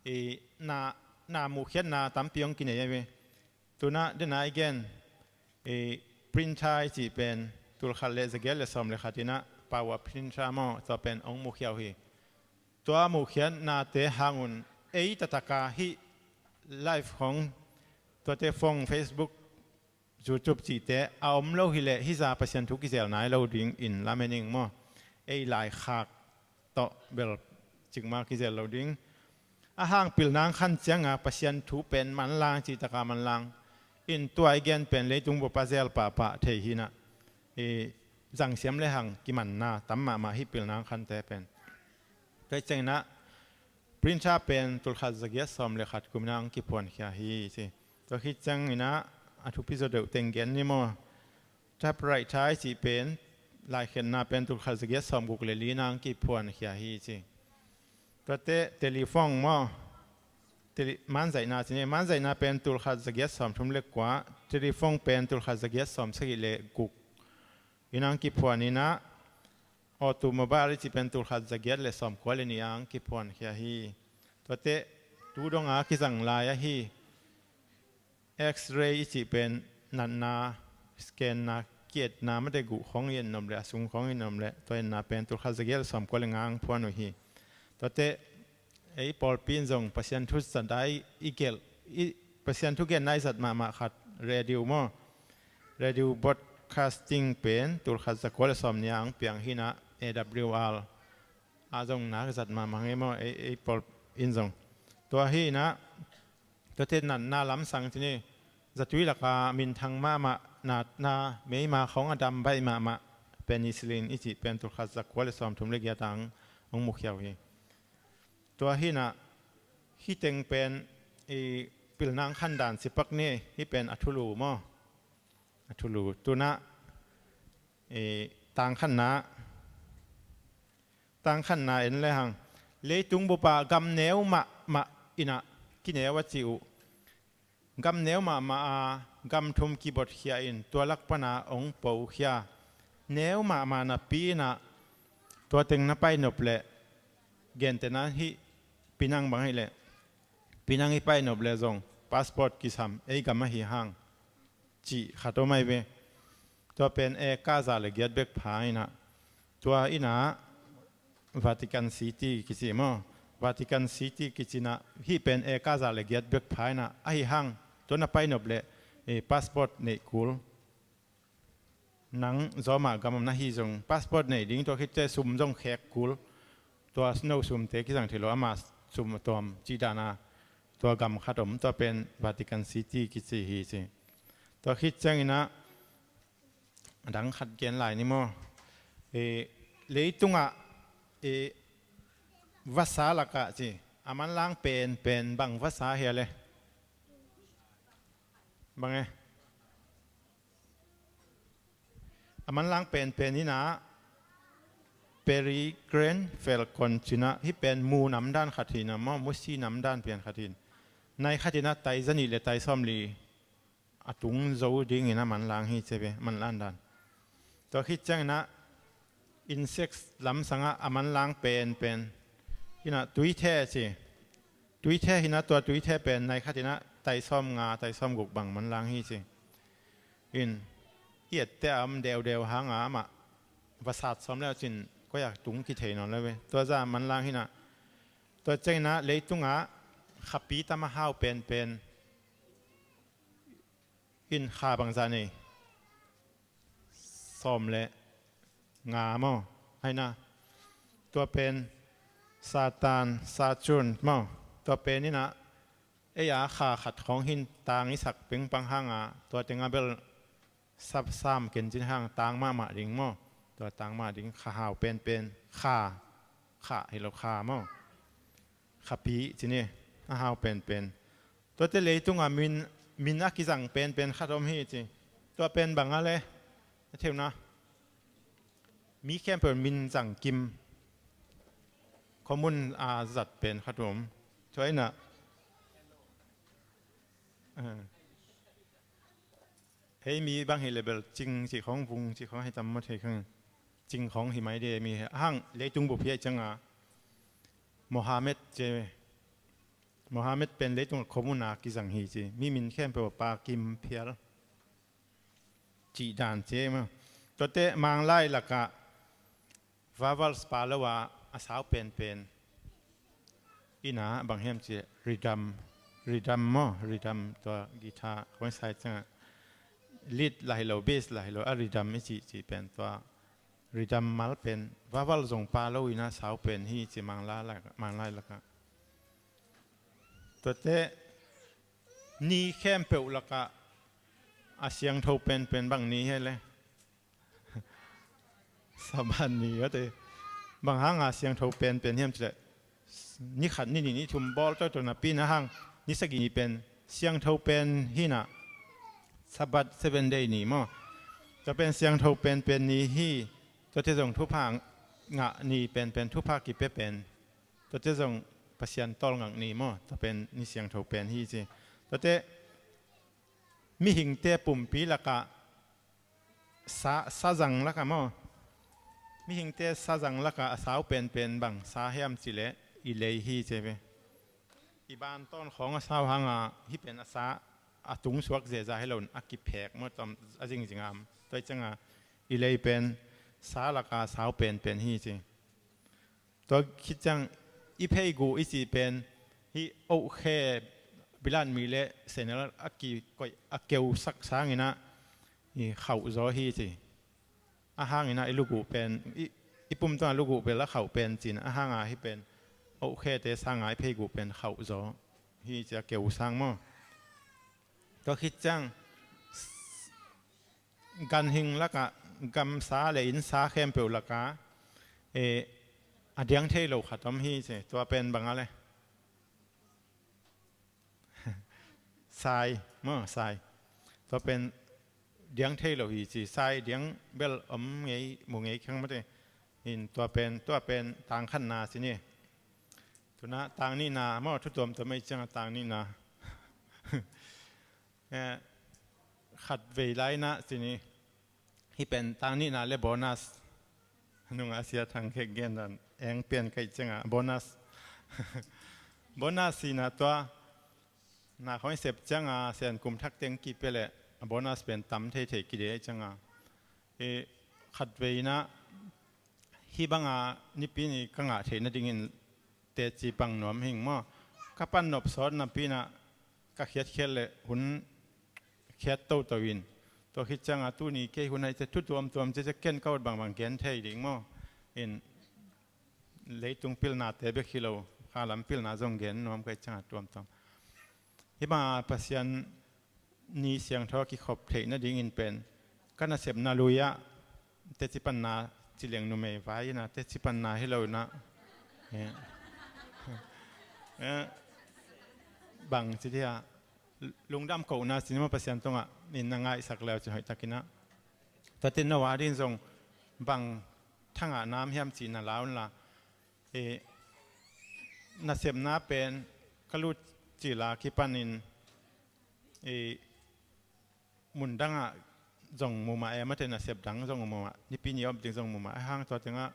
i na, na muhkhiatna tampi hong kinei a ve. Tuna dena i gen, i printer i cih pen tulkhat le zagiat le sawm le khat inah, Paua printer maw, tua pen hong mukhia uh hi. Tua muhkhiatnate hangun ei tataka hih live hong, tuate phone, Facebook, YouTube cihte a om lo hileh, hih za Pasian thu kizel nai lo dingin lamen ing maw. Ei laikhak tawh bel cikmah kizel lo ding. A hang pilna hong khan cianga Pasian thu pen manlang, cihtaka manlang. In tua i gen pen leitung bup a zel pahpah thei hinah, i zangsiam le hang kimanna tam mahmah hih pilna hong khante pen. Tua hi cianginah printer pen tulkhat zagiat sawm le khat kuminah hong kiphuankhia hi ci. Tua khit cianginah a thupi zaw deuh teng gen ni maw. Typewriter i cih pen laikhiatna pen tulkhat zagiat sawm guk le li-na hong kiphuankhia hi ci. Tuate telephone maw. Tele-, manzaihna cini, manzaihna pen tulkhat zagiat sawm thum le kua, telephone pen tulkhat zagiat sawm sagih le guk inah hong kiphuan inah, automobile i cih pen tulkhat zagiat le sawm kua le nih a hong kiphuankhia hi. Tuate tu donga kizang lai ahi. X-ray i cih pen natna, scanna, kietna mate guh khawng i en nop le, a sung khawng i en nop le, tua enna pen tulkhat zagiat le sawm kua le nga hong phuan uh hi. Tuate ei pawlpi in zong Pasian thu zat a i gelh, i Pasian thu genna i zat mahmah khat, radio maw. Radio broadcasting pen tulkhat zakua le sawm nih a hong piang hinah, A W R a zong na zat mahmah ngei maw, ei, ei pawl in zong. Tua hinah, tuate natna lamsang cini, zatui laka minthang mahmah natna, meima khawng a dam baih mahmah, penicillin i cih pen tulkhat zakua le sawm thum le giat a hong mukhia uh hi. Tua hinah, hih teng pen i pilna hong khan dan cipak ni, hih pen a thulu maw. A thulu. Tunah i tangkhanna, tangkhanna en le hang, leitung bupa gam neu mahmah inah kineu a ci uh. Gam neu mahmah a gam thum kibotkhia in tua lak pana hong pokhia. Neu mahmah napi inah tua teng na painop leh, gentehna hih Penang bang hileh, Penang i painop leh zong passport kisam, ei gam ahi hang cih khat om ahi ve. Tua pen eka za le giat bek pha inah, tua inah Vatican City kici maw. Vatican City kici inah, hih pen eka za le giat bek pha inah, ahi hang tua na painop leh, eh, passport neih kul. Nang zawma gam om na hi zong passport neih ding, tua khit teh sum zong khek kul. Tua no sumte kizang thei lo, ama sum a tuam cih dana tua gam khat om, tua pen Vatican City kici hi ci. Tua khit cianginah a dang khat gen lai ni maw. Eh, leitungah, eh, vasa lakah ci, a manlang penpen bang vasa hia le? Bang e? A manlang penpen inah Peregrine Falcon ci inah, hih pen mu namdan khat hi inah maw, musi namdan pian khat hi in. Nai khat inah tai zanih le tai sawmli a tung zo dingin a manlang hi ci ve, manlang dan. Tua khit cianginah insects lamsangah a manlang penpen Inah tuithe ci. Tuithe hinah tua tuithe pen nai khat inah taisawm nga, taisawm guk bang manlang hi ci. In i ette a om deudeu hanga amah vasat sawm leu cin koiak tung kithei nawn leu ve. Tua za manlang hinah tua cianginah leitungah khapi tam a hau penpen in kha bangzah nei? Sawm le nga maw? Haina tua pen Satan, Saturn maw? Tua pen inah ei a kha khat khawng hin tang i sak pengpang hanga tua tengah bel sap sam kencin hang tang mahmah ding maw? Tua tang mah ding kha hau penpen kha, kha hi lo kha maw? Khapi ci ni a hau penpen. Tuate leitunga min, min a kizang penpen khat om hi ci. Tua pen banga le a theuna mi khempeuh min zang kim khomun a zat pen khat om. Tua inah hei mi bang hi le bel cing ci khawng vung ci khawng hi tam maw thei khang cing khawng hi mai de mi hang leitung bup hi a cianga Mohammed ce. Mohammed pen leitung khomun a kizang hi ci. Mi min khempeuh pa kim phial cih dan ci maw? Tuate Manglai lakah vowels pa lo a a sau penpen inah bang hiam ci? Rhythm, rhythm maw? Rhythm tua guitar khawng sai ciangah lead lah hi lo, bass lah hi lo, a rhythm i cih cih pen tua rhythm mal pen vowel zong pa lo inah sau pen hi ci Manglai lakah, Manglai lakah. Tuate ni khempeuh lakah a siangtho penpen bang ni hi le? Sabbath ni a te. Bang hanga siangtho penpen hiam cileh ni khat, ni nih, ni thum bawl tawh tawh napi na hang ni sagih ni pen siangtho pen hinah Sabbath, seven day ni maw? Tua pen siangtho penpen ni hi. Tuate zong thupha ngah ni penpen, thupha kipia pen. Tuate zong Pasian tawlngak ni maw? Tua pen ni siangtho pen hi ci. Tuate mihingte pumpi lakah sa, sazang lakah maw? Mihingte sazang lakah a sau penpen bang sa hiam cileh i lei hi ci ve. I ban tawn khawng a sau hanga hih pen a sa a tungsuak zeza hi loin a kiphek maw, a zingzing a om. Tua hi cianga i lei pen sa lakah a sau penpen hi ci. Tua khit ciang i pheiguh i cih pen hih ohkhe bilatmi le senel a kikoih a keusak sanginah i khauh zaw hi ci. A hanginah i luguh pen i, i pumtungah luguh bel a khauh pen cinah a hanga hih pen ohkhete sanga i pheiguh pen khauh zaw hi ci a keu sang maw? Tua khit ciang ganhing lakah, gamsa le innsa khempeuh lakah e, a diang thei lo khat om hi ci. Tua pen banga le sai maw, sai. Tua pen diang thei lo hi ci. Sai diang bel om ngei, mu ngei khang mate. In tua pen, tua pen tang khatna ci ni. Tuna tang nihna maw, thu tuamtuam ei cianga tang nihna. Eh, khat vei laina ci ni. Hih pen tang nihna le bonus. Nungah Sia Thang Khek gen dan eng pian kaih cianga bonus. Bonus sina tua na khawng i sep cianga Sian kum thak teng kipia le a bonus pen tam theithei kide cianga. I khat veina hih banga nipi ni ka ngah theih nadingin teci pang nuam hing maw? Ka pan nop sawt napi inah ka khiatkhiat le hun khiat toto in. Tua khit cianga tuni kei hun ahi cia thu tuamtuam cia cia ken ka ut bangbang gen thei ding maw? In leitung pilnate bek hi lo, khalam pilna zong gen nuam ka hih cianga tuamtuam. Hih banga Pasian ni siangtho a kikhop theih nadingin pen ka nasepna lui-ah teci panna ci leng numei vai inah teci panna hi lo inah. Eh. Eh. Bang ci dia lungdam kohna cinema Pasian tungah in na ngaihsak leu cin hoihtakinah. Tuate no a din zong bang thangah nam hiam cih na la unla. Eh, nasepna pen ka lut cila kipanin eh, mundangah zong mumah e, mate nasep dang zong mumah, nipi ni om ding zong mumah. A hang tua tengah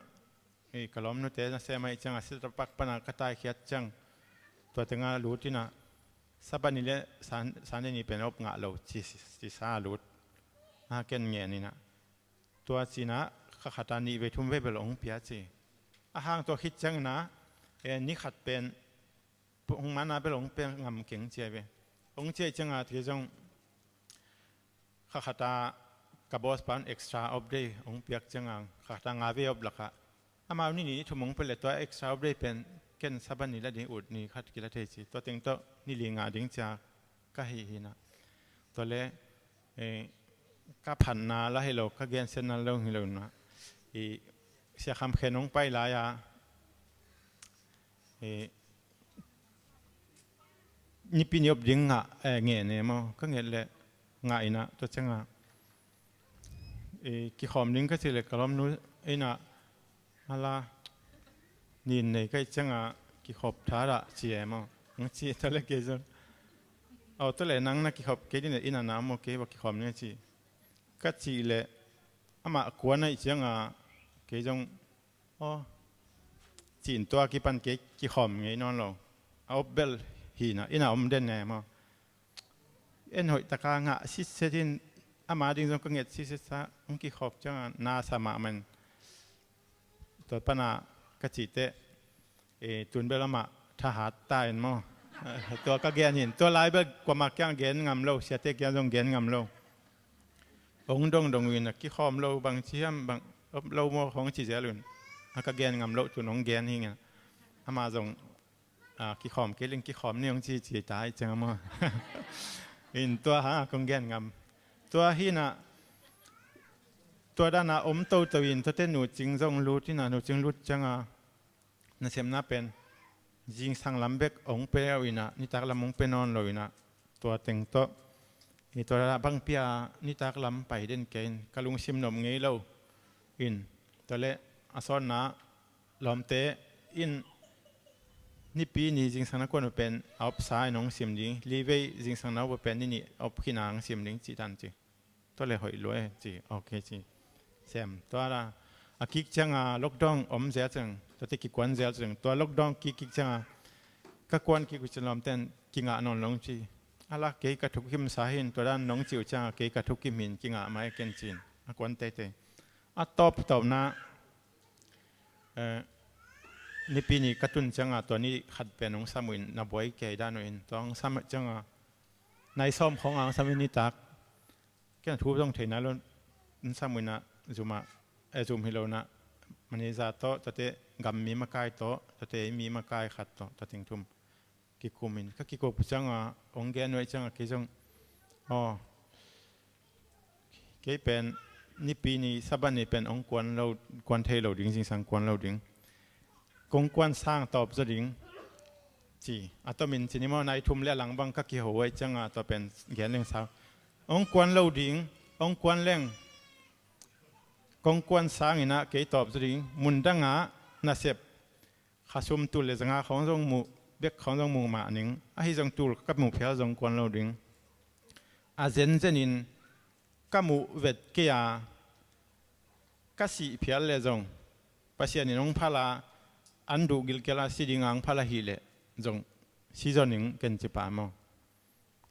Ka lawmnute nasem ahih ciangah Central Park pana ka taikhiat ciang tua tengah lut inah Sabbath ni le Sunday ni pen op ngah lo ci, cisa lut. A ken ngen inah tua cinah kha khata nih vei thum vei bel ong pia ci. A hang tua khit cianginah ni khat pen hong mana bel ong pia ngam keng cia ve. Ong cia ciangah kei zong kha khata ka boss pan extra off day ong piak ciangah kha khata nga vei op lakah amau ni nih ni thum ong pia le tua extra off day pen ken Sabbath ni la ding ut ni khat kila thei ci. Tua teng tawh ni li ngah ding cia ka hih hinah. Tua le ka phatna la hi lo, ka gensiatna lo hi lo na. Sia Kham Khen ong pai lai-a nipi ni op ding ngah ngen e maw, ka nget le ngah inah tua ciangah kikhawm ding ka cih le ka lawmnu inah a la nin nei ka hih ciangah kikhop tha dah ci e maw, ang ci. Tua le kei zong aw tua le nang na kikhop kei ding le inah na maw, kei va kikhawm ding a ci. Ka cih le amah kuan ahih ciangah kei zong aw cin tua kipan kei kikhawm ngei nawn lo. A op bel hinah inah om den e maw. En hoih taka ngah sitset in ama ding zong ka nget sitset sa, hong kikhawk ciangah na sa mahmah in tua pana ka cih teh tun bel amah thahat ta in maw. Tua ka gen hin tua lai bel kuamah kiang gen ngam lo, siate kiang zong gen ngam lo. Ong dongdong uh in a kikhawm lo bang ci hiam bang op lo maw hong ci zel un. A ka gen ngam lo tun ong gen hi ngen. Ama zong kikhawm kei ling kikhawm ni hong ci ci ta ahih ciangah maw. In tua hangah kong gen ngam. Tua hinah tua dana om toto in tuate Nu Cing zong lut hinah, Nu Cing lut ciangah nasepna pen zingsang lam bek ong pe uh inah nitak lam ong pe nawn lo inah tua teng tawh tua dana bangpi a nitak lam pai den kei in ka lungsim nop ngei lo. In tua le a sawtna lawmte in nipi ni zingsang na kuan uh pen a opsa in hong sim ding, li vei zingsang na op uh pen ni nih op khin a hong sim ding cih tan ci. Tua le hoih lua e ci, ok ci. Sem tua la a kik cianga lockdown om zel ciang, tuate kikuan zel ciang, tua lockdown kik kik cianga ka kuan kik uh ciang lawmten kingah nawn lo ci. A la kei ka thukim sa hin tua dan nong ci uh cianga kei ka thukim hin kingah mai ken cin a kuan teitei. A tawp tawpna nipi ni ka tun cianga tua ni khat pen hong sam uh in na buai kei dan uh in tua hong sam cianga nai sawm khong a hong sam in nitak. Ken a thu zong theina lo in sam uh inah zumah e zum hi lo inah manager tawh tuate gam mi makai tawh tuate mi makai khat tawh tua ting thum kikum in ka kikup cianga hong gen nuai cianga kei zong aw kei pen nipi ni Sabbath ni pen hong kuan lo, kuan thei lo ding, zingsang kuan lo ding. Kong kuan sang tawp zaw ding ci a tomin ci ni maw, nai thum le a lang bang ka kiho uh cianga tua pen gen leng sau. Hong kuan lo ding, hong kuan leng kong kuan sanginah kei tawp zaw ding. Mundangah nasep khasum tul le zanga khawng zong muh bek khawng zong muh mah ning, ahi zong tul ka muh phial zong kuan lo ding. A zenzenin ka muh vet kei a ka sih phial le zong Pasian in hong phala an duh gilkial a si dinga hong phala hih leh zong si zaw ning ken ci pa maw.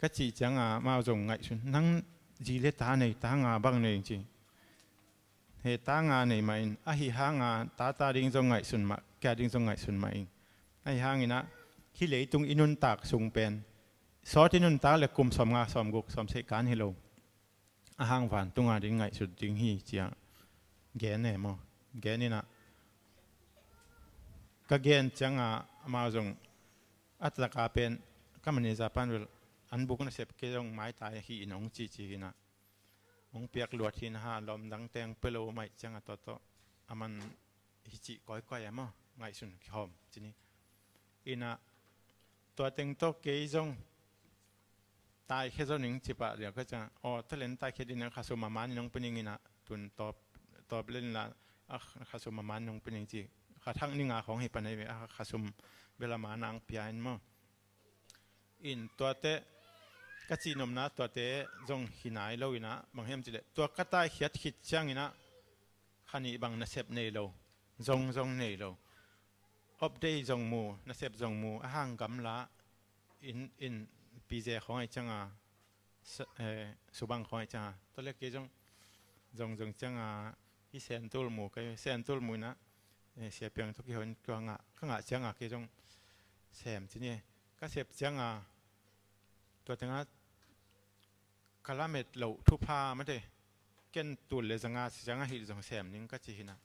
Ka cih cianga mau zong ngaihsun, nang zi le ta nei, ta nga bang nei ci. He ta nga nei mah in ahi hanga ta ta ding zong ngaihsun mah, kia ding zong ngaihsun mah in. Ahi hanginah hih leitung i nuntak sung pen sawt i nuntak le kum sawm nga sawm guk sawm seih kan hi lo. A hang vantunga ding ngaihsut ding hi cia gen e maw. Gen inah ka gen cianga amau zong a taka pen ka manager pan bel an buk nasep kei zong maitai hi in hong cici hinah hong piak luat hin ha lawm dangte hong pia lo maih cianga tawtawh a man hi cih kawikawi a maw ngaihsun kihawm cini. Inah tua teng tawh kei zong taikhia zo ning cipah liau ka ciang aw talent taikhia ding a khasum a man in hong pi ning inah tun tawp tawp len la a khasum a man in hong pi ning ci. Kha thak ninga khawng hi pan ahi ve a khasum bel a man a ang pia in maw. In tuate ka cihnopna tuate zong hi nai lo inah bang hiam cileh tua ka taikhiat khit cianginah kha nih bang nasep nei lo. Zong zong nei lo. Update zong mu, nasep zong mu, a hang gamla in, in pize khawng ai cianga, sa-, eh, subang khawng ai cianga. Tua le kei zong, zong zong cianga, hi sentul mu, kei sentul mu ina, eh, siapiang tuk i hon, ka ngah, ka ngah cianga kei zong sem ci ni. Ka sep cianga, tua tengah, ka lamet loh thupha mate, ken tul le zanga si cianga hilh zong sem ning ka ci hina.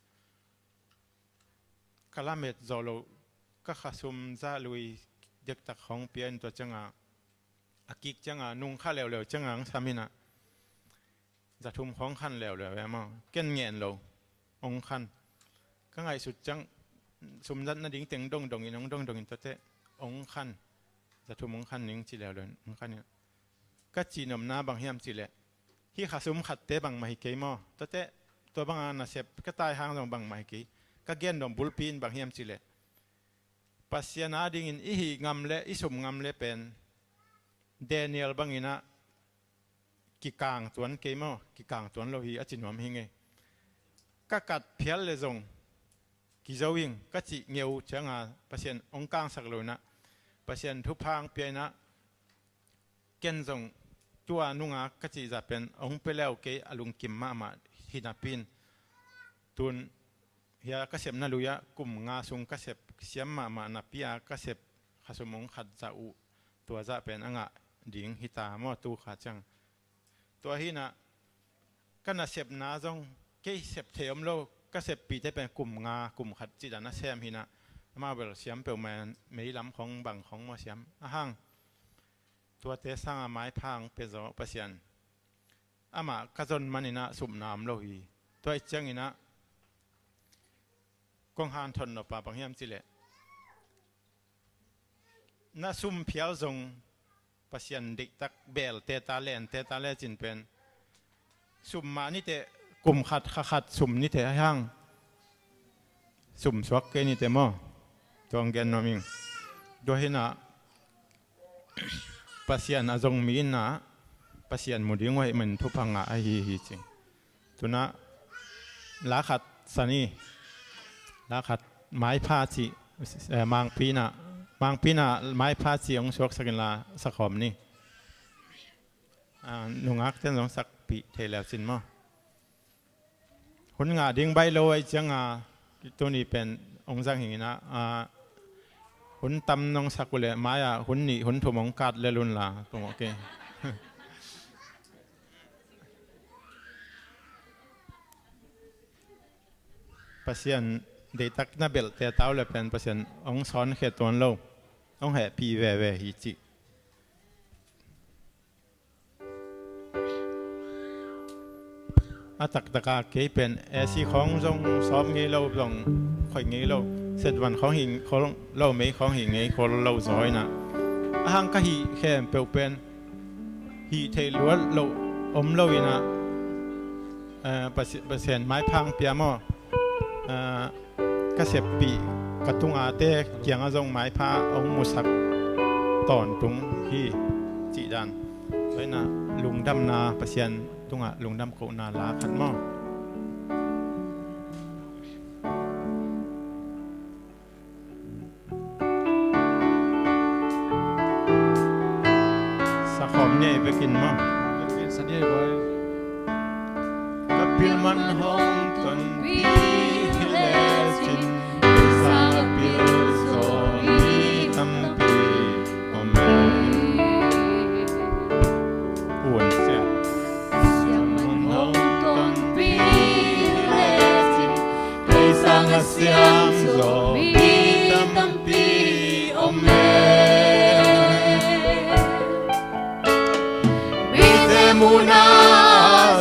Ka lamet zawh loh, ka khasum zah lui dektak khawng pia in tua cianga, a kik cianga, nung kha leuleu cianga ang sam hina. Zathum khawng khan leuleu e maw, ken ngen lo, ong khan. Ka ngaihsut ciang, sumzat nading teng dongdong in, ong dongdong in tuate, ong khan. Zathum ong khan ning ci leuleu in, ong khan in. Ka cihnopna bang hiam cihleh, hih khasum khatte bangmah hi kei maw? Tuate, tua banga nasep ka tai hang zong bangmah hi kei. Ka gen dong bulpi in bang hiam cihleh, Pasian adingin i hih ngam le i sum ngam le pen Daniel bangin ah kikang tuan kei maw? Kikang tuan lo hi a ci nuam hi ngei. Ka kat phial le zong kizo ing ka cih ngeu cianga Pasian ong kangsak lo inah Pasian thupha ong pia inah ken zong tua nunga ka cihzah pen ong pia leu kei a lungkim mahmah hi napi in tun hia ka sepna lui-ah kum nga sung ka sep siam mahmah napi-a ka sep khasum ong khat zah uh tua zah pen a ngah ding hita maw tu kha ciang. Tua hinah ka nasepna zong kei sep thei om lo, ka seppihte pen kum nga kum khat cih dan a sem hinah amau bel siam peuhmah in meilam khong bang khong maw siam a hang. Tuate sanga maipha ong pia zaw Pasian. Amah ka zon maninah supna om lo hi. Tua ih cianginah kong hanthon nop a bang hiam cihleh na sum phial zong Pasian deihtak belte ta lente ta lecin pen sum mah niteh kum khat kha khat sum niteh a hang. Sum suak kei niteh maw? Tuang gen nuam ing. Tua hinah Pasian a zong mi innah Pasian mu ding uh ahih man thupha ngah ahi hi cing. Tunah la khat sani, la khat maipha cih, eh, mangpinah, mangpinah maipha cih hong suaksakin la sakhawm ni. Ah, nungakten zong sakpih thei leu cin maw? Hun ngah ding baih lo aih cianga tuni pen ong zang hinginah, ah, hun tam nong sak uhleh mai-ah hun nih hun thum ong kat lel unla pungawh kei. Pasian deihtak na belhte tau le pen Pasian ong sawnkhia tuan lo, ong hehpih veve hi cih. A taktaka kei pen A C khawng zong sawm ngei lo, zong khoih ngei lo, setvan khawng hih khol lo, mei khawng hih ngei khol lo zaw inah a hang ka hih khempeuh pen hih theih luat loh om lo inah, eh, Pasi-, Pasian maipha ong pia maw? Eh, ka seppih ka tungate kiangah zong maipha ong musak tawntung hi cih dan. Tua inah lungdamna Pasian tungah lungdam kohna la khat maw? Sakhawm ni ei bekin maw? Bekin sa ni ei boy. Ka pil man hong tonpih lecin, sa pil zaw mi tampi om e. Puan sia. Siam man hong tonpih lecin, kei sang a siam zaw mi tampi om e. Mite muhna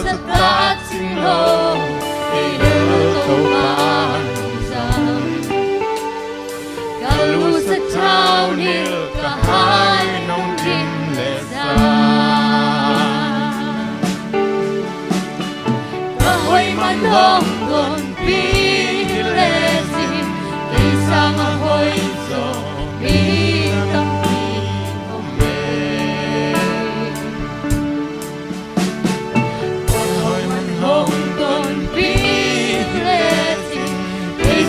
zat a cing lo, kei bel Topa nungzang. Ka lusa thau nil ka hai nong dim le zang. Ka hoih man hong tonpih lecin, kei sang a hoih zaw mi tampi om e. Ka hoih man hong tonpih lecin, kei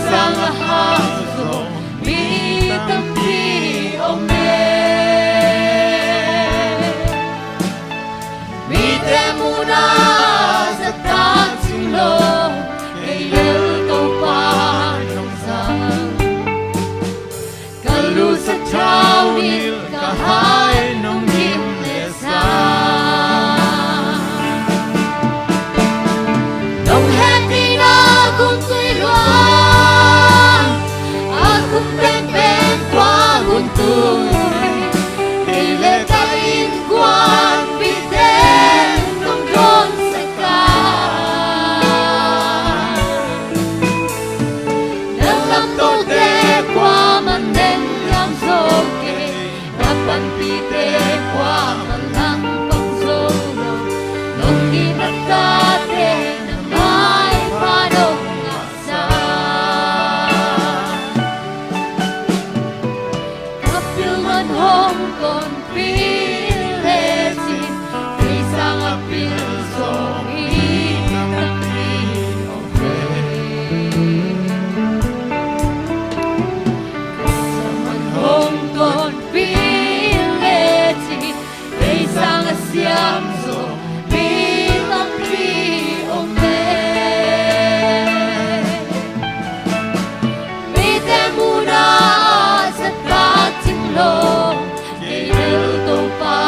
Kei bel Topa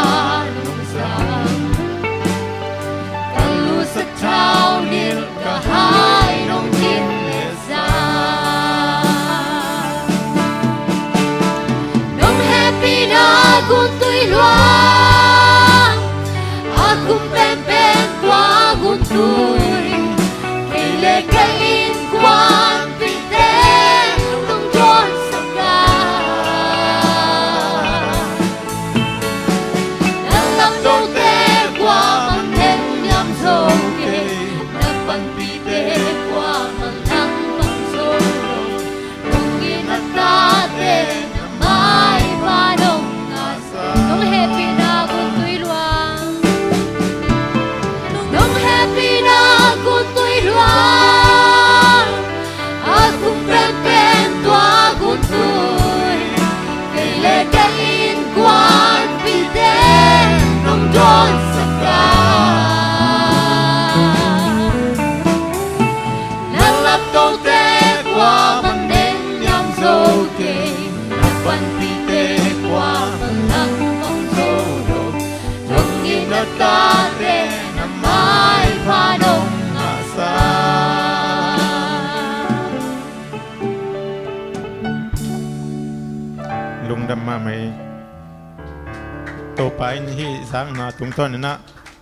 nong zang, ka lu sathau nilh ka hai nong din e zang. Nong hehpihna guntui luang, a kum penpen tua guntui, kei le ka innkuanpihte nong dawnsak a, na laptote kuamah neng niam zo kei, na panpihte kuamah nang pang zo lo. Nong it na tate na maipha nong ngahsak. Nong hehpihna guntui luang, nong hehpihna guntui luang, a kum penpen tua guntui, kei le ka innkuanpihte nong dawnsak a, na laptote kuamah neng niam zo kei, na panpihte kuamah nang pang zo lo. Nong it na tate na maipha nong ngahsak. Lungdam mahmah ei. Topa in hih zakna tungtawn in ah,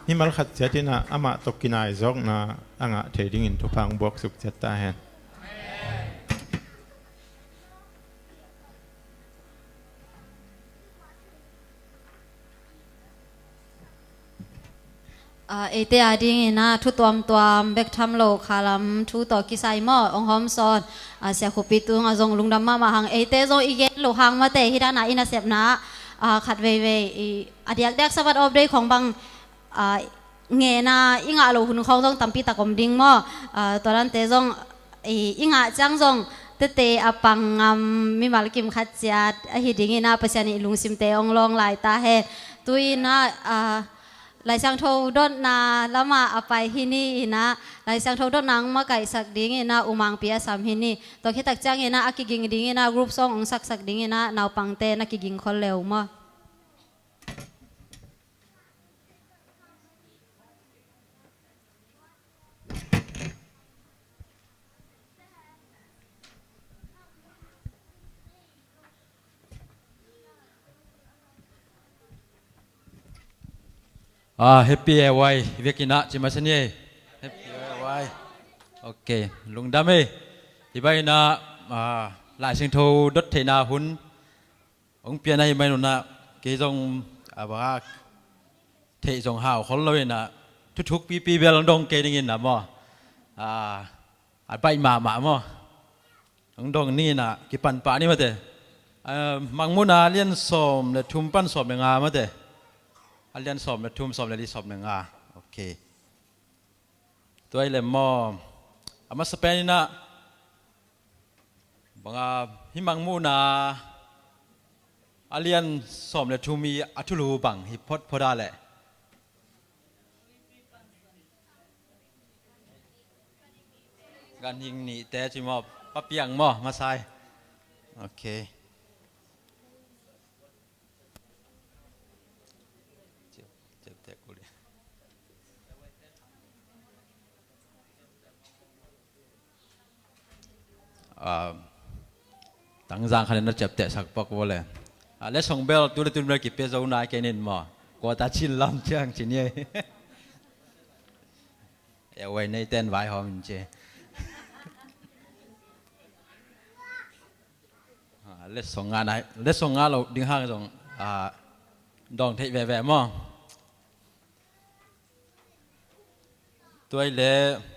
mimal khat ciat in ah amah tawh kinaizawkna a ngah thei dingin thupha hong buaksuk ciat ta hen. Ah, eite a dingin ah thu tuamtuam bek tham lo, khalam thu tawh kisai maw, hong hawmsawn, ah, Sia Khupi tungah zong lungdam mahmah hang. Eite zong i gen loh hang mate, hih dana i nasepna, ah, khat veivei, i, a diakdiak Sabbath off day khong bang, ah, ngen a i ngah loh hun khawng zong tampi tak om ding maw? Ah, tua dante zong i, i ngah ciang zong tete a pang ngam mimal kim khat ciat ahi dingin ah Pasian i lungsimte hong lawng lai ta hen. Tu-in ah, ah, Lai Siangtho dotna lamah a pai hi ni-in ah, Lai Siangtho dotna hong makaihsak dingin ah U Mangpi a sam hi ni. Tua khit tak ciangin ah a kiging dingin ah group song hong saksak dingin ah naupangte na kiging khol le uh maw? Ah, Happy A Y, i vekin ah ci masa ni ei. Happy A Y. Ok, lungdam ei. Hih bangin ah, ah, Lai Siangtho dot theihna hun hong pian ahih manin ah, kei zong a bang a theih zong hau khol lo in ah, thuthuk pipi bel hong dong kei dingin ah maw? Ah, a baih mahmah maw? Hong dong ni in ah, kipan pah ni mate. Ah, Mangmuhna a lian sawm le thum pan sawm le nga mate. A lian sawm le thum, sawm le li, sawm le nga. Ok. Tua hi leh maw, a masa pen in ah, bang a, hih Mangmuhna a lian sawm le thum i a thulu bang hi photphot a leh, ganhing nihte ci maw, Pa Piang maw, masa hi. Ok. Ah, tangzang khan na ciaptehsak pak vua le. Ah, letsong bel tu le tu bel kipia zo nai kei ning maw? Kua ta cin lam ciang ci ni ei. E wai nei ten vaihawm in ci. Ah, letsong ngah nai, letsong ngah lo ding hang zong, ah, dawng theih veve maw? Tua hi leh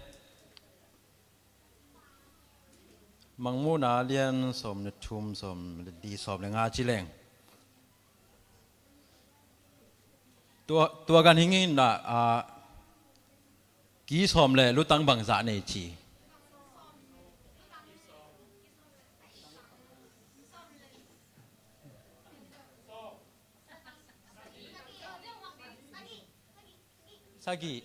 Mangmuhna a lian sawm le thum, sawm le li, sawm le nga ci leng, tua, tua ganhing in ah, ah, ki sawm le lutang bangzah nei ci? Sagih.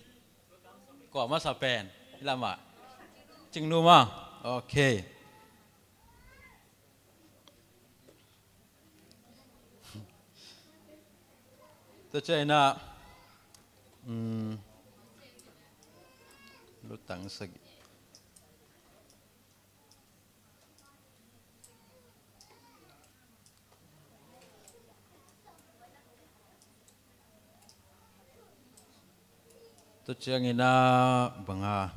Kua masa pen? Hih lamah. Cingnu maw? Ok. Tua ciangin ah, um, lutang sagih. Tua ciangin ah banga,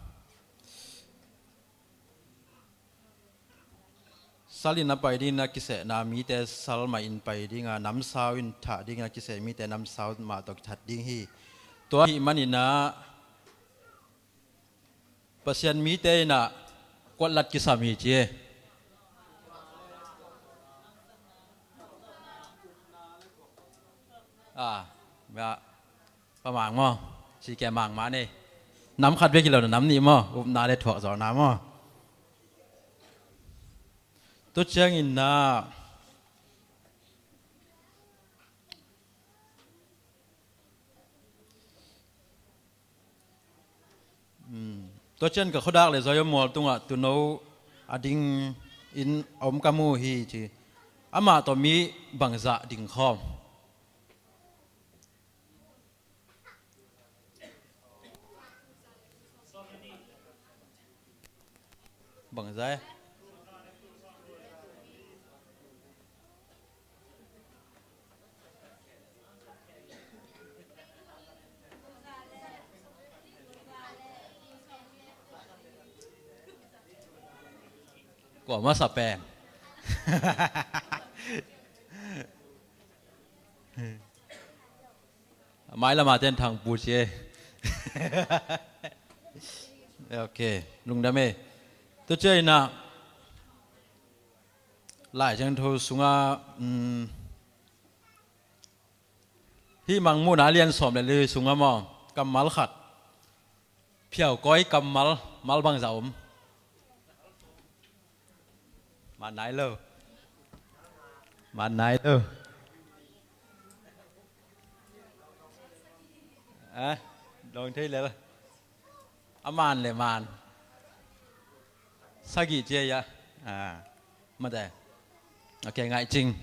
sal in a pai dingin a kisehna mite sal mah in pai ding a, namsau in thah dingin a kiseh mite namsau mah tawh kithat ding hi. Tua ahih manin ah Pasian mite in ah kuatlat kisam hi ci e. Ah, mia, pa mang maw, si ke mang mah nei. Nam khat bek hi lo na, nam nih maw, upna le thuak zawhna maw. Tua ciangin ah, um, tua ciang ka khuadak le zawi a mual tungah tuuno a dingin a om ka mu hi ci. Amah tawh mi bangzah ding khawm? Bangzah e? Kua masa pen? Mailam a ten Thangpu ci e. Ok, lungdam e. Tua ciangin ah Lai Siangtho sungah, um, hih Mangmuhna a lian sawm le li sungah maw, kammal khat, phiaukawi kammal, mal bangzah om? Man nai lo. Man nai lo. Eh, dawng thei lel. A man le man. Sagih ci a. Ah, mate. Ok, ngaihcing.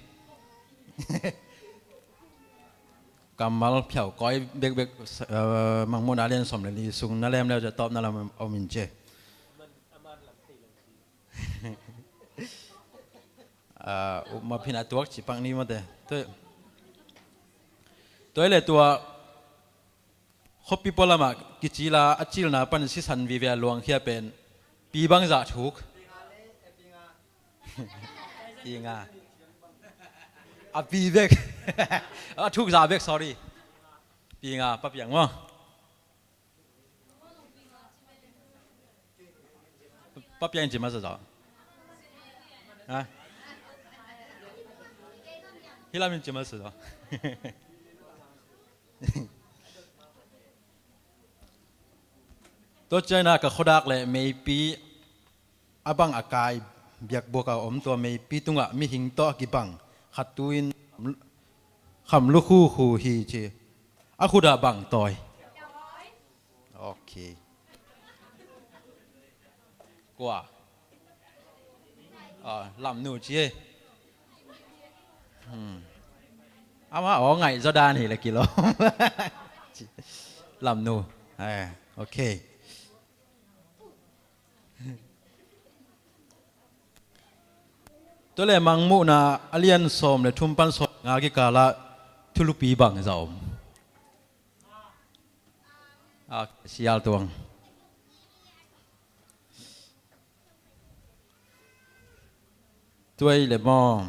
Kammal phiaukawi bekbek, eh, Mangmuhna a lian sawm le li sung na lem le, tawpna lam om in ci. Ah, upmaphin a tuak ci pak ni mate. Tua, tua le tua khuapi pualamah kicil a, a cilna pan sisan vive a luangkhia pen pi bangzah thuk? Pi nga. A pi bek. A thuk zah bek, sorry. Pi nga, Pa Piang maw? Pa Piang in ci masa zaw. Ha? Hih lam in ci masa zaw. Tua ciangin ah ka khuadak le meipi a bang a kai, biakbuk a om tua meipi tungah mihing tawh a kibang khat tu-in kham lukhu khu hi ci. A khut ah bang tawi? Ok. Kua? Ah, Lamnu ci e. Hmm. Amah aw ngaih zaw dan hi le kilawm. Lamnu. Eh, ok. Tua le Mangmuhna a lian sawm le thum pan sawm nga kikalah thulupi bangzah om? Ah, Sialtuang. Tuai le maw.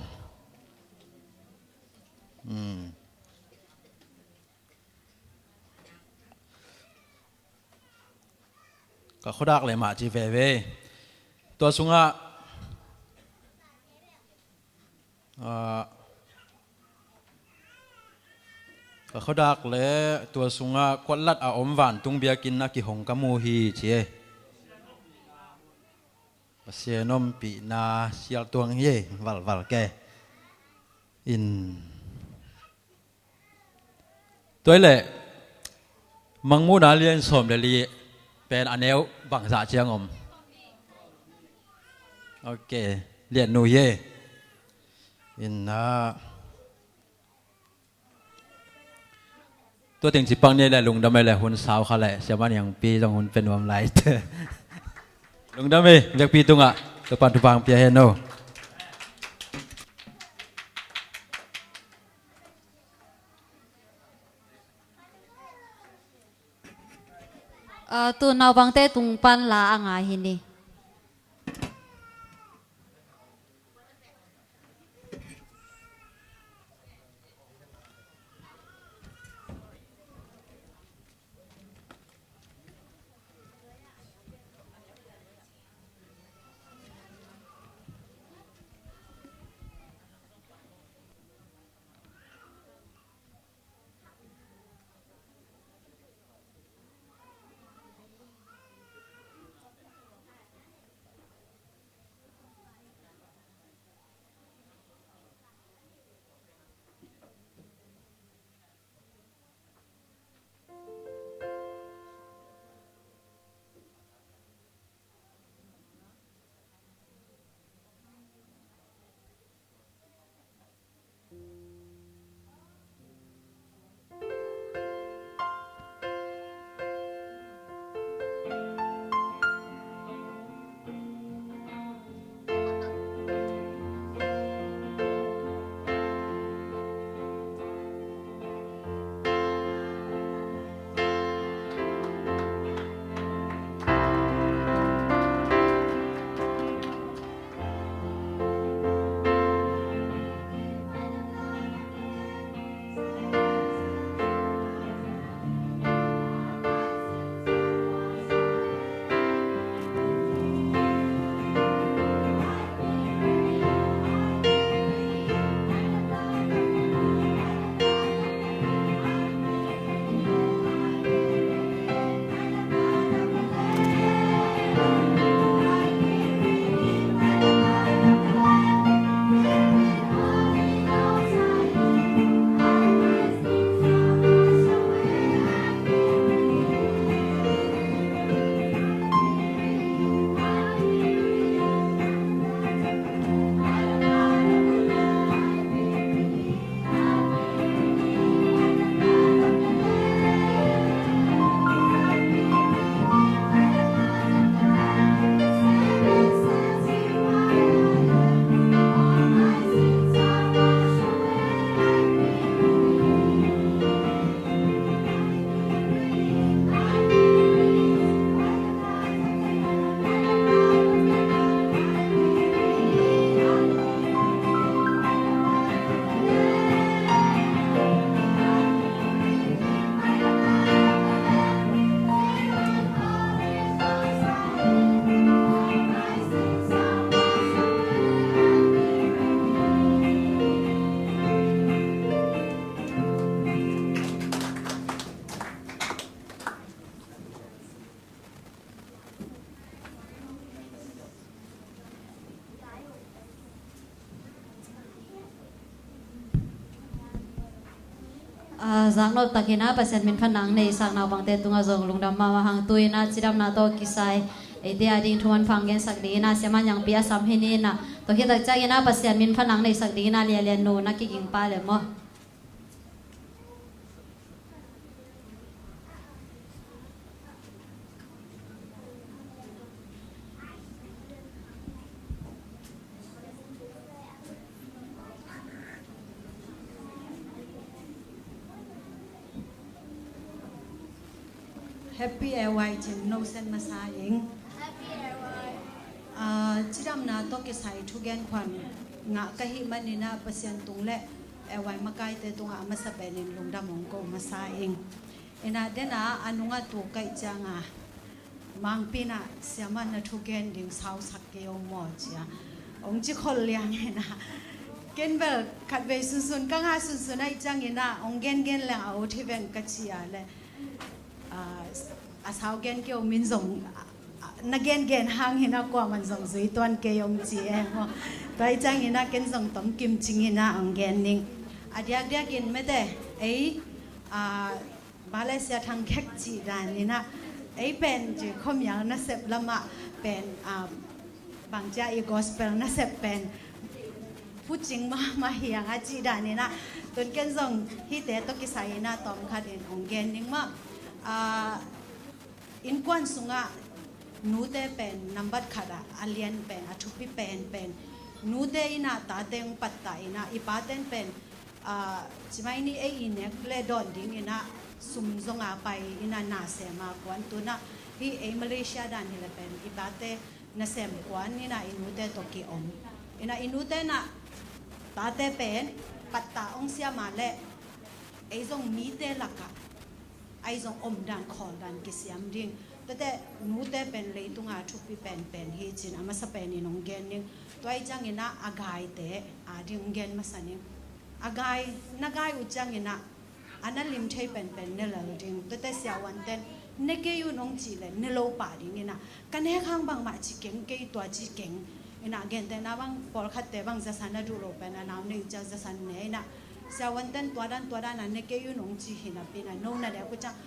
Hmm. Ka khuadak le mah ci veve. Tua sungah, ah, ka khuadak le tua sungah kuatlat a om vantung biakinn a kihong ka mu hi ci e. Pasian ompihna Sialtuang hi e, valval ke. In. Tua hi leh Mangmuhna lian sawm le li pen a neu bangzah ciang om? Ok, lian nu hi e. Inna. Tua teng ci pak ni le lungdam ei le hun sau kha le Siamah Niangpi zong hun pia nuam lai te. Lungdam ei, biakpi tungah Topa'n thupha pia hen aw. Ah, tu naupangte tung pan la a ngai hi ni. Ah, zaknop takin ah Pasian min phatna hong neisak naupangte tungah zong lungdam mahmah hang. Tu-in ah cidamna tawh kisai eite ading thu manpha hong gensak dingin ah Siamah Niangpi a sam hi ni in ah, tua khit tak ciangin ah Pasian min phatna hong neisak dingin ah Lianlian nu na kiging pah le maw. Happy A Y cin no sen masa ing. Ah, cidamna tawh kisai thugen khuan ngah ka hih manin ah Pasian tung le A Y makaite tungah a masa penin lungdam hong ko masa ing. Inah dena a nungah tu kaih cianga mangpina siamah na thugen ding sausak kei o maw cia hong ci khol liang inah ken bel khatvei sunsun ka ngah sunsun aih cianginah hong gengen leng a ut hi veng ka cia le, ah, a sau gen kei o min zong, ah, na gengen hang hinah kuaman zong zui tuan kei hong ci e maw. Tua aih cianginah ken zong tom kim cinginah hong gen ning. A diakdiakin mete ei, ah, Malaysia thangkhek cih daninah ei pen ci khuamial nasep lamah pen, ah, bangcia i gospel nasep pen Pucing mahmah hi hang a cih dan in ah, tun ken zong hihte tawh kisai in ah tawmkhat in hong gen ning maw. Ah, innkuan sungah nute pen nambat khat ah a lian pen, a thupi penpen nute in ah tate hong pattah in ah, i paten pen, ah, ci mai ni, ei i nek le dawn ding in ah sum zong a pai in ah na sem a kuan, tun ah hih ei Malaysia dan hi le pen i pate nasem kuan in ah i nute tawh ki-om in ah, i nute in ah tate pen pattah hong siam a leh ei zong mite lakah ei zong omdan khawldan kisiam ding. Tuate nute pen leitunga thupi penpen hi ci-in a masa pen in hong gen ning. Tua ahih ciangin ah a gaite a ding hong gen masa ning. A gai, na gai uh ciangin ah a na lim thei penpen ne lel ding. Tuate siavuanten ne kei un hong cih leh ne lo pah ding in ah, ka nek hang bangmah ci keng, kei tua ci keng. In ah gentehna bang pawlkhatte bang zasan a duh lo pen a nau ne uh ciang zasan ne in ah, siavuanten tua dan tua dan a ne kei un hong ci hi napi in ah, no na nek uh ciang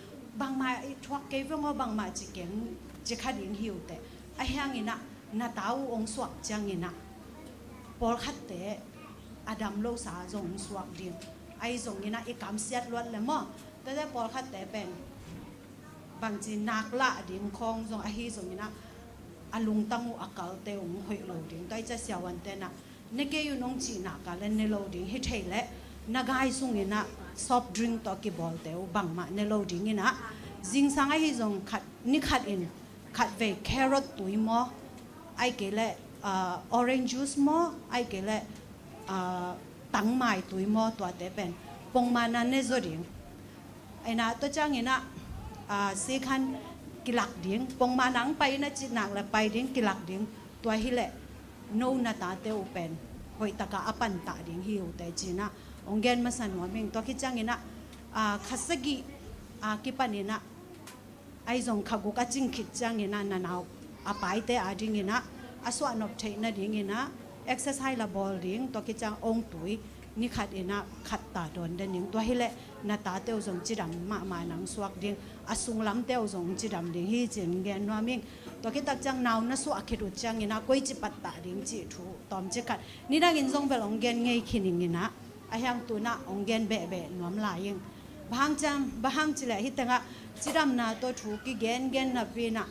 bangmah i thuak kei veng aw, bangmah ci keng, ci kha ding hi uh teh. Ahih hangin ah na ta uh hong suak ciangin ah pawlkhatte a dam losa zong hong suak ding. Ahi zongin ah i kamsiat luat le maw, tuate pawlkhatte pen bangci nak lah ding khawng zong ahi zongin ah a lungtang uh a kalte hong hoih lo ding. Tua ahih ciang siavuante in ah ne kei un hong cih nak a leh ne lo ding, hi thei leh na gai sungin ah soft drink tawh kibawlte uh bangmah ne lo ding in ah, zingsang ahi zong khat, ni khat in khatvei carrot tui maw, ahih kei leh, ah, orange juice maw, ahih kei leh, ah, tangmai tui maw, tuate pen pongmana ne zaw ding. In ah tua ciangin ah, ah, sikhan kilak ding, pongmana hong pai in ah cih nak leh pai ding, kilak ding. Tua hi leh no na tate uh pen hoih takah a pantah ding hi uh teh ci-in ah hong gen masa nuam ing. Tua khit ciangin ah, ah, kha sagih, ah, kipan in ah, ahi zong kha guk a cing khit ciangin ah na nau a paite a dingin ah a suahnop theih nadingin ah exercise la bawl ding. Tua khit ciang ong tui ni khat in ah khat ta dawn den ding. Tua hi leh na tate uh zong cidam mahmah in ah hong suak ding, a sunglamte uh zong cidam ding hi ci-in gen nuam ing. Tua khit tak ciang nau na suah khit uh ciangin ah koici pattah ding cih thu tawmcik khat nidangin zong bel hong gen ngei khin ing in ah, ahih hang tun ah hong gen behbeh nuam lai ing. Bang hang ciang, bang hang cih leh hih tengah cidamna tawh thu kigengen napi in ah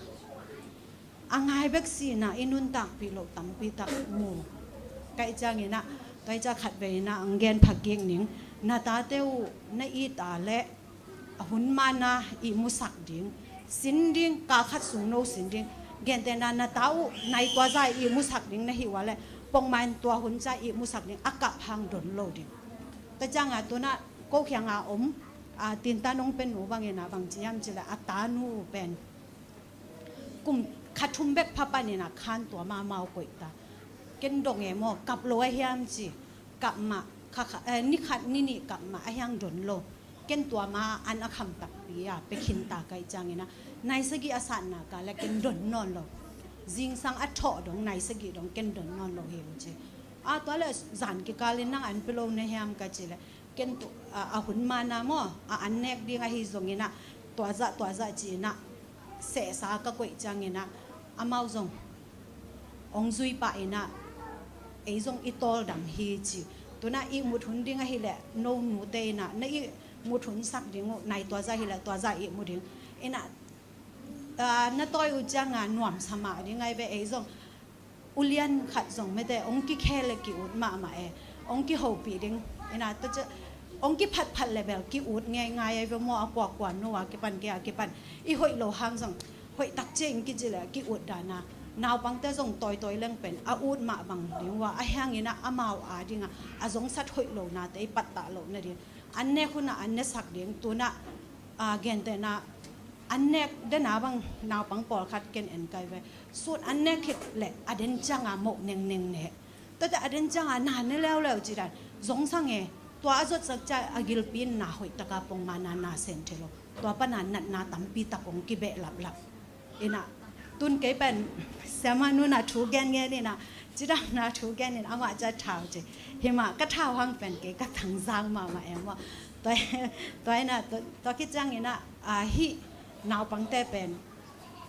a ngai bek si in ah i nuntakpih loh tampi tak mu ka hih ciangin ah, tua ahih ciang khatvei in ah hong gen pha kik ning. Na tate uh na it a leh a hun man a ihmusak ding, sin ding, kal khat sung no sin ding. Gentehna na ta uh nai tua zah ihmusak ding na hih uh a leh pongmana in tua hun ciang ihmusak ding, a kap hang don lo ding. Tua ciangah tun ah ko kiangah om, ah, tintan hong pia nu bangin ah bang ci hiam cih leh a ta nu pen kum kha thum bek pha panin ah khan tua mah amau koih ta. Ken dong e maw, kap lo a hiam ci, kap mah, kha kha, eh, ni khat ni nih kap mah, ahih hang don lo. Ken tua mah an a kham takpi a pia khin ta ka hih ciangin ah nai sagih a sat nak a leh ken don nawn lo. Zingsang a thawh dong nai sagih dong ken don nawn lo hi uh ci. Ah, tua leh zan kikal in nang an pia lo na hiam ka cih leh ken tu, a, a hun man a maw, a an nek ding ahi zongin ah tua zah, tua zah ci-in ah sehsa ka koih ciangin ah amau zong hong zui pah in ah ei zong i tawldam hi ci. Tun ah ihmut hun ding ahih leh no nute in ah na ihmut hun sak ding uh, nai tua zah hi leh tua zah ihmu ding. In ah, ah, na tawi uh ciangah nuamsa mah ding ahi ve. Ei zong ulian khat zong mete hong kikhel leh ki-ut mahmah e, hong kihopih ding. In ah tua ciang hong kiphatphat leh bel ki-ut ngeingai ahi ve maw, a kuakua no a kipan, kei a kipan. I hoih lo hang zong hoih takciang kici leh ki-ut dan a, naupangte zong tawitawi leng pen a ut mah bang ding uh a, ahih hangin ah amau a dingah a zongsat hoih lonate i pattah loh nading, an nek hun ah an nesak ding. Tun ah, ah, gentehna an nek den a bang naupang pawlkhat ken en kai ve. Sut an nek khit leh a den ciangah moh nengneng ne. Tuate a den ciangah na ne leuleu ci dan zongsang e. Tua a zotsak ciang a gilpi in na hoih takah pongmana na sem thei lo. Tua pan a natna tampi tak hong kibehlaplap. In ah tun kei pen siamah nu in ah thu gengen in ah, cidamna thu gen in amah ciang thau ci. Hi mah, ka thau hang pen kei ka thangzak mahmah e maw. Tua, tua in ah, tua, tua khit ciangin ah, ah, hih naupangte pen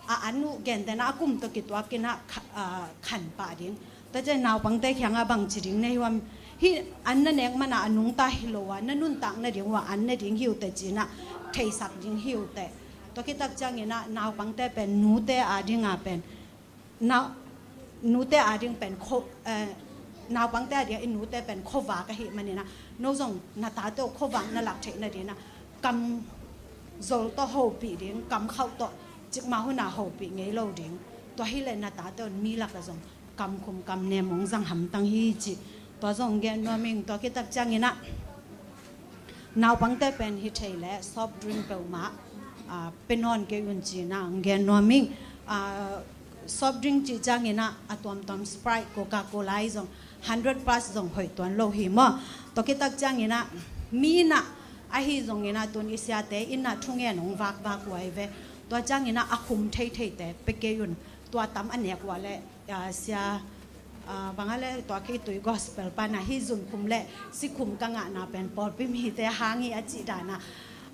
a an uh gentehna a kum tawh kituak in ah kha-, ah, khan pah ding. Tua ciang naupangte kiangah bangci ding na hi uh hiam? Hih an na nek manah a nungta hi lo a, na nuntak nading uh a an ne ding hi uh teh ci-in ah theisak ding hi uh teh. Tua khit tak ciangin ah naupangte pen nute ading a pen nau, nute ading pen kho, eh, naupangte ading i nute pen khuavak ahih manin ah, no zong na tate uh khuavak na lak theih nading ah, kam zol tawh hopih ding, kam khauh tawh cikmah hun ah hopih ngei lo ding. Tua hileh na tate un mi lakah zong kam khum kam nem hong zang hamtang hi cih tua zong gen nuam ing. Tua khit tak ciangin ah naupangte pen hi thei leh soft drink peuhmah, ah, pe nawn kei un ci-in ah hong gen nuam ing. Ah, soft drink cih ciangin ah a tuamtuam Sprite, Coca-Cola hi zong hundred plus zong hoih tuan lo hi maw. Tua khit tak ciangin ah mi in ah ahi zongin ah tun i siate in ah thungen hong vakvak uh ahi ve. Tua ciangin ah a khum theitheite pe kei un. Tua tam a nek uh leh, ah, sia, ah, bang a leh tua khitui gospel pan ah hih zun khum leh si khum ka ngahna pen pawlpi mite hang hi a cih dan ah,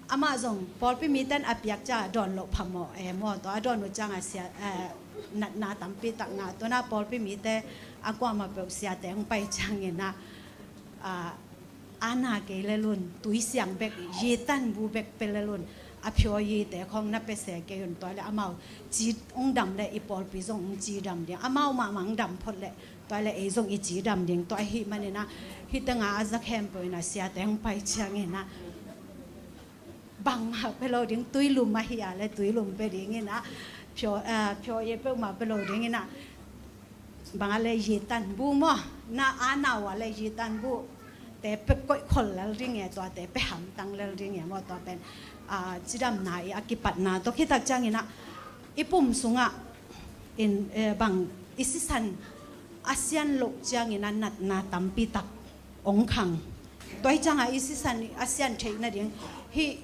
amah zong pawlpi mite in a piak ciang dawn loh phamawh e maw. Tua a dawn uh ciang ah sia, eh, natna tampi tak ngah. Tua in ah pawlpi mite a kuamah peuh siate hong pai ciangin ah, ah, a na kei lel un, tui siang bek, yi tan bu bek pe lel un, a pure yi te khawng na pe se kei un. Tua leh amau ci hong dam leh i pawlpi zong hong ci dam ding, amau mahmah hong dam phot leh tua leh ei zong i ci dam ding. Tua ahih manin ah hih teng ah a za khempeuh in ah siate hong pai ciangin ah bangmah pe lo ding, tuilum ahi a leh tuilum pe ding in ah, pure, ah, pure yi peuhmah pe lo ding in ah, bang a leh yi tan bu maw, na a na uh leh yi tan bu te pe koih khol lel ding e, tua te pe hamtang lel ding e maw. Tua pen, ah, cidamna i a kipatna. Tua khit tak ciangin ah i pum sungah in, eh, bang i sisan a sian loh ciangin ah natna tampi tak hong khang. Tua hi ciang ah i sisan a sian theih nading hih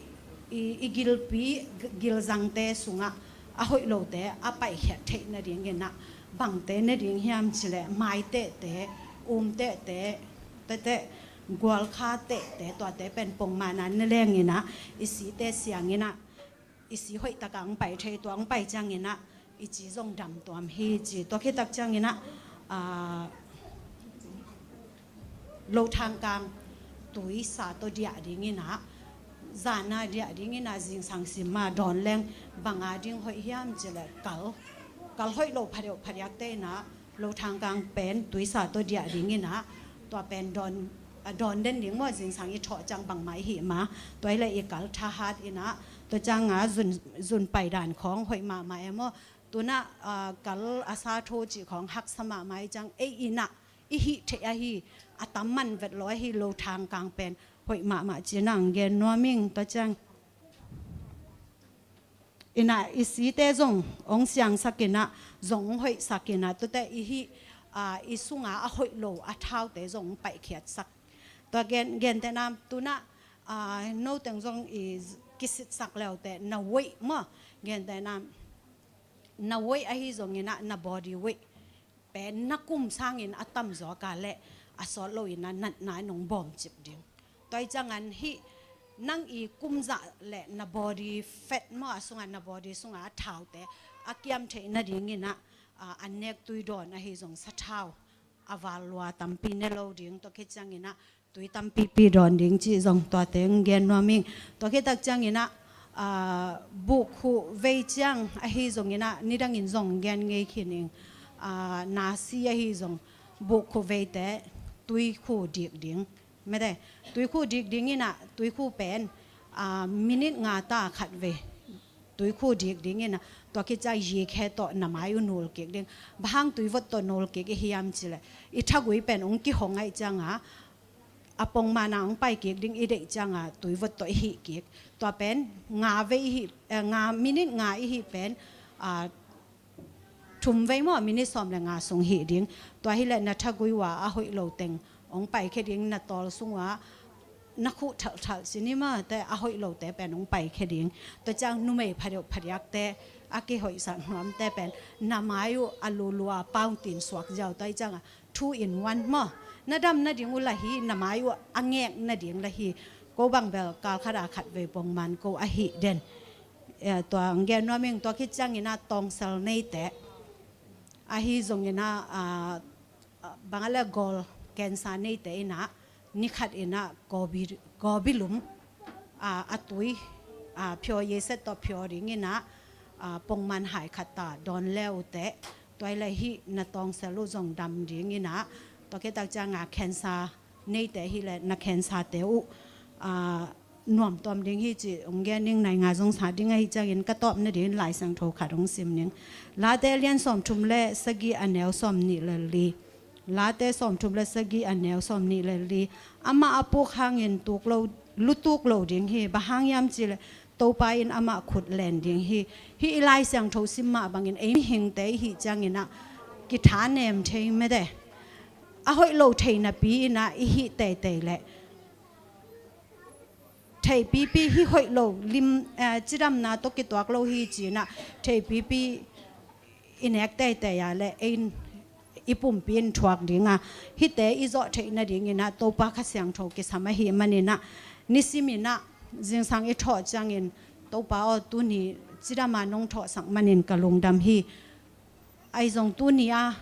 i, i gilpi, gilzangte sungah a hoih lote a paikhiat theih nadingin ah bangte ne ding hiam cih leh maitehte, umtehte, tete, gualkha tehte, tuate pen pongmana ne lengin ah i site siangin ah i si hoih tak ah hong pai thei. Tua hong pai ciangin ah i ci zong dam tuam hi ci. Tua khit tak ciangin ah, ah, lothang kang tui sa tawh diah dingin ah, zan a diah dingin ah zingsang sim a dawn leng bang ading hoih hiam cih leh kal, kal hoih lo phadeuh phadiakte in ah lothang kang pen tui sa tawh diah dingin ah, tua pen dawn, ah, dawn den ding maw, zingsang i thawh ciang bangmah i hih ma. Tua hi leh i kal thahat in ah, tua ciang ah zun, zun pai dan khawng hoih mahmah e maw. Tu in ah, ah, kal a sa tho cih khawng haksa mahmah i ciang ei in ah i hih theih ahi, a tam man vet lo ahi lothang kang pen hoih mahmah ci-in ah hong gen nuam ing. Tua ciang in ah i site zong hong siangsak in ah, zong hong hoihsak in ah, tuate i hih, ah, i sungah a hoih lo a thaute zong hong paikhiatsak. Tua gen, gentehna tu in ah, ah, no teng zong i kisitsak le uh teh na weight maw, gentehna na weight ahi zongin ah na body weight pen na kum sangin a tamzaw ka leh a sawt loin ah natna in hong bawmcip ding. Tua hi ciangin hih nang i kum zah leh na body fat maw, a sungah na body sungah a thaute a kiam theih nadingin ah, ah, an nek tui dawn ahi zong sathau a val lua tampi ne lo ding. Tua khit ciangin ah tui tampipi dawn ding cih zong tuate hong gen nuam ing. Tua khit tak ciangin ah, ah, buhkhuh vei ciang ahi zongin ah nidangin zong gen ngei khin ing. Ah, nasi ahi zong buhkhuh veite tuikhuh dik ding. Mete, tuikhuh dik dingin ah, tuikhuh pen, ah, minute nga ta khat vei tuikhuh dik dingin ah, tua khit ciang yi khe tawh na mai uh nul kik ding. Bang hang tuivot tawh nul kik i hiam cih leh i thagui pen hong kihong ahih ciang ah, a pongmana hong pai kik ding i deih ciang ah tuivot tawh i hih kik. Tua pen nga vei i hih, eh, nga, minute nga i hih pen, ah, thum vei maw, minute sawm le nga sung hih ding. Tua hi leh na thagui uh a hoih lo teng hong paikhia ding, na tawl sung uh a na khuh thalthal cih ni maw, te a hoih lote pen hong paikhia ding. Tua ciang numei phadeuh phadiakte a kihoihsak nuamte pen na mai uh a lulua pauntin suak ziau. Tua hi ciang ah two in one maw, na dam nading uh lah hi, na mai uh a ngek nading lah hi. Ko bang bel kal khat a khat vei pongman ko ahih den. Eh, tua hong gen nuam ing. Tua khit ciangin ah tawngsal neite ahi zongin ah, ah, ah, bang a le Gawl cancer neite in ah ni khat in ah Gobi, Gobi lum, ah, a tui, ah, phio, yeiset tawh phio ding in ah, ah, pongman hai khat ta dawn le uh teh, tua hi leh hih na tawngsel uh zong dam ding in ah, tua khit tak ciang a cancer neite hi leh na cancer-te uh, ah, nuamtuam ding hi cih hong gen ning. Nai nga zong sa ding ahih ciangin ka tawpna dingin Lai Siangtho khat hong sim ning. Late a lian sawmthum le sagih, a neu sawmnih le li. Late sawmthum le sagih, a neu sawmnih le li. Amah a puk hangin tuk lo, lutuk lo ding hi. Bang hang hiam cih leh Topa in amah khut len ding hi. Hih i Lai Siangtho sim mah bangin ei mihingte i hih ciangin ah kithanem thei mete. A hoih lo thei napi in ah i hih teitei leh theipipi, hih hoih lo, lim, eh, cidamna tawh kituak lo hi ci-in ah theipipi i nek teitei a leh ei in, i pumpi in thuak ding a, hihte i zawh theih nadingin ah Topa Kha Siangtho kisam ahih manin ah, nisim in ah zingsang i thawh ciangin, Topa aw, tuni cidam a nong thawhsak manin ka lungdam hi. Ahi zong tuni a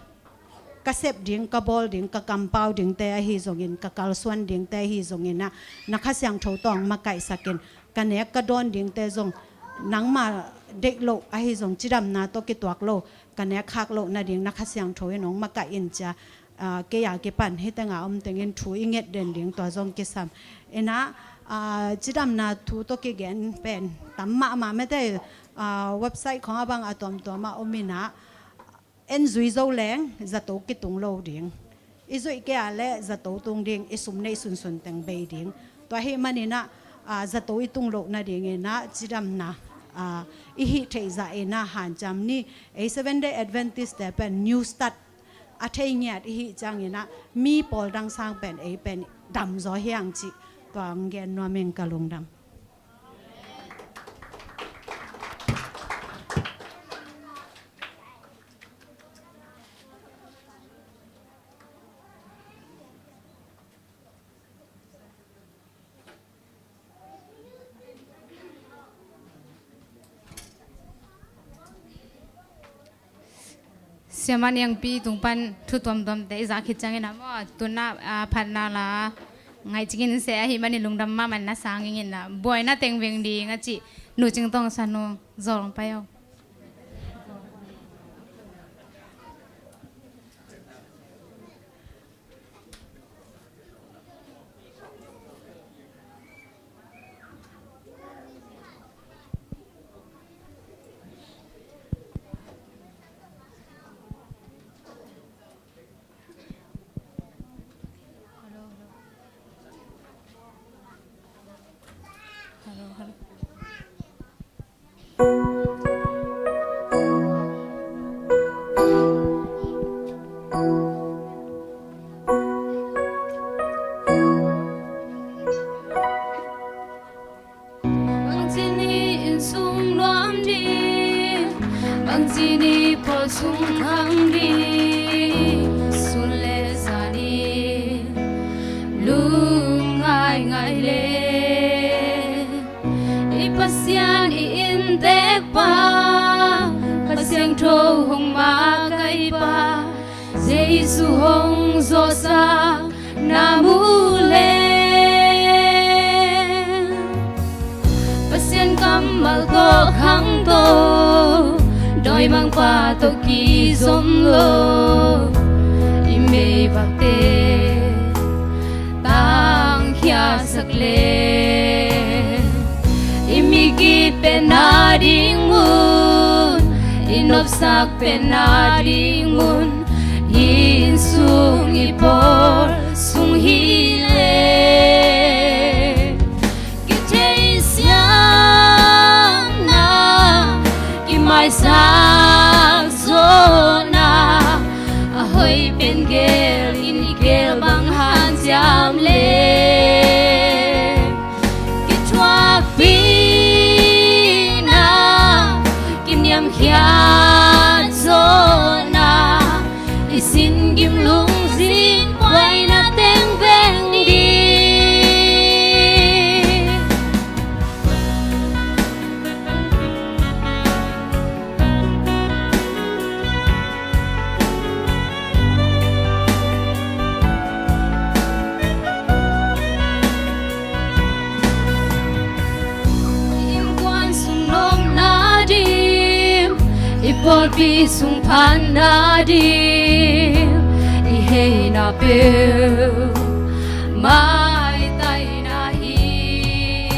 ka sep ding, ka bawl ding, ka kampau dingte ahi zongin, ka kalsuan dingte ahi zongin ah, na Kha Siangtho tawh hong makaihsak in, ka nek ka dawn dingte zong nangma deih loh ahi zong, cidamna tawh kituak lo, ka nek khak loh nading na Kha Siangtho in hong makaih in ci-a, ah, kei a kipan hih teng a om tengin thu i nget den ding tua zong kisam. In ah, ah, cidamna thu tawh kigen pen tam mahmah mete, ah, website khawng a bang a tuamtuam ah om in ah, en zui zo leng zato kitung lo ding. I zuih kei a leh zato tung ding, i sum neih sunsun teng bei ding. Tua ahih manin ah, ah, zato i tung loh nadingin ah cidamna, ah, i hih theih zah in ah hanciam ni. Ei Seventh Day Adventist-te pen New Start a thei ngiat i hih ciangin ah, mi pawl dang sang pen ei pen damzaw hi hang cih tua hong gen nuam ing. Ka lungdam. Siamah Niangpi tung pan thu tuamtuamte i zak khit ciangin ah maw, tu-in ah, ah, phatna la ngaih cikin seh ahih manin lungdam mahmah na sang ing in ah, buaina teng veng ding a cih Nu Cing Tawng San Nu, zawl hong pai aw. Bangci ni inn sung nuam ding, bangci ni pawl sung khang ding, sun le zan in lungngaih ngaih le, i Pasian i inntek pa, Kha Siangtho hong makaih pa, Jesu hong zawhsak na mu le, Pasian kammal tawh khangto, dawimangpa tawh kizom lo, i meivakte tangkhiasak le, i mi kipetna ding mun, i nopsak petna ding mun, hih inn sung i pawl sung hi le, kitheisiamna, kimaisak zawhna, a hoih pen gel in i gel bang hanciam le, kithuahpihna, kiniamkhiat zawhna, i sin gim lungsim buaina teng veng ding. Pawlpi sung phan nading i heina peuh maitai na hi.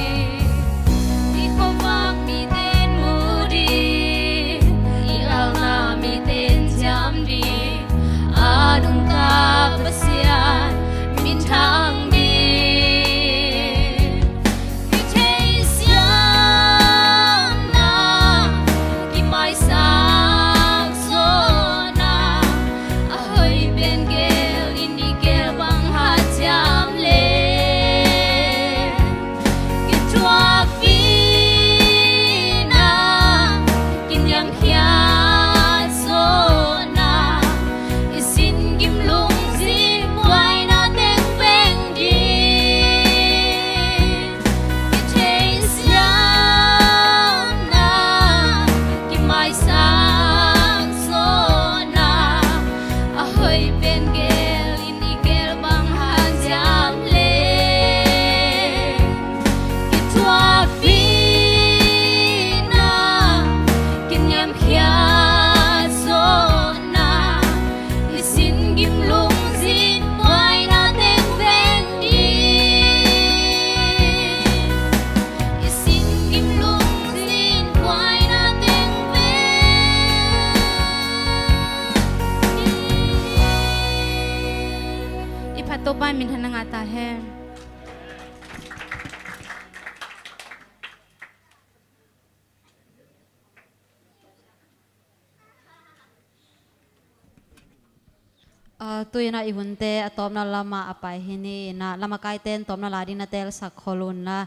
I khuavak mite in mu ding, i alna mite in ciam ding, a nungta Pasian minthang ding. Kitheisiamna, kimaisak zawhna, a hoih pen gel in i gel bang hanciam le. Kithuahpihna, kiniamkhiat zawhna, i sin gim lungsim buaina teng veng ding. Kitheisiamna, kimaisak zawhna, a hoih pen gel in i gel bang hanciam le. Kithuahpihna, kiniamkhiat zawhna, i sin gim lungsim buaina teng veng ding. I sin gim lungsim buaina teng veng ding. I phat Topa in minthanna ngah ta hen. Ah, tu-in ah i hunte a tawpna lamah a pai hi ni-in ah, lamakaite in tawpna la ding na telsak khol un la.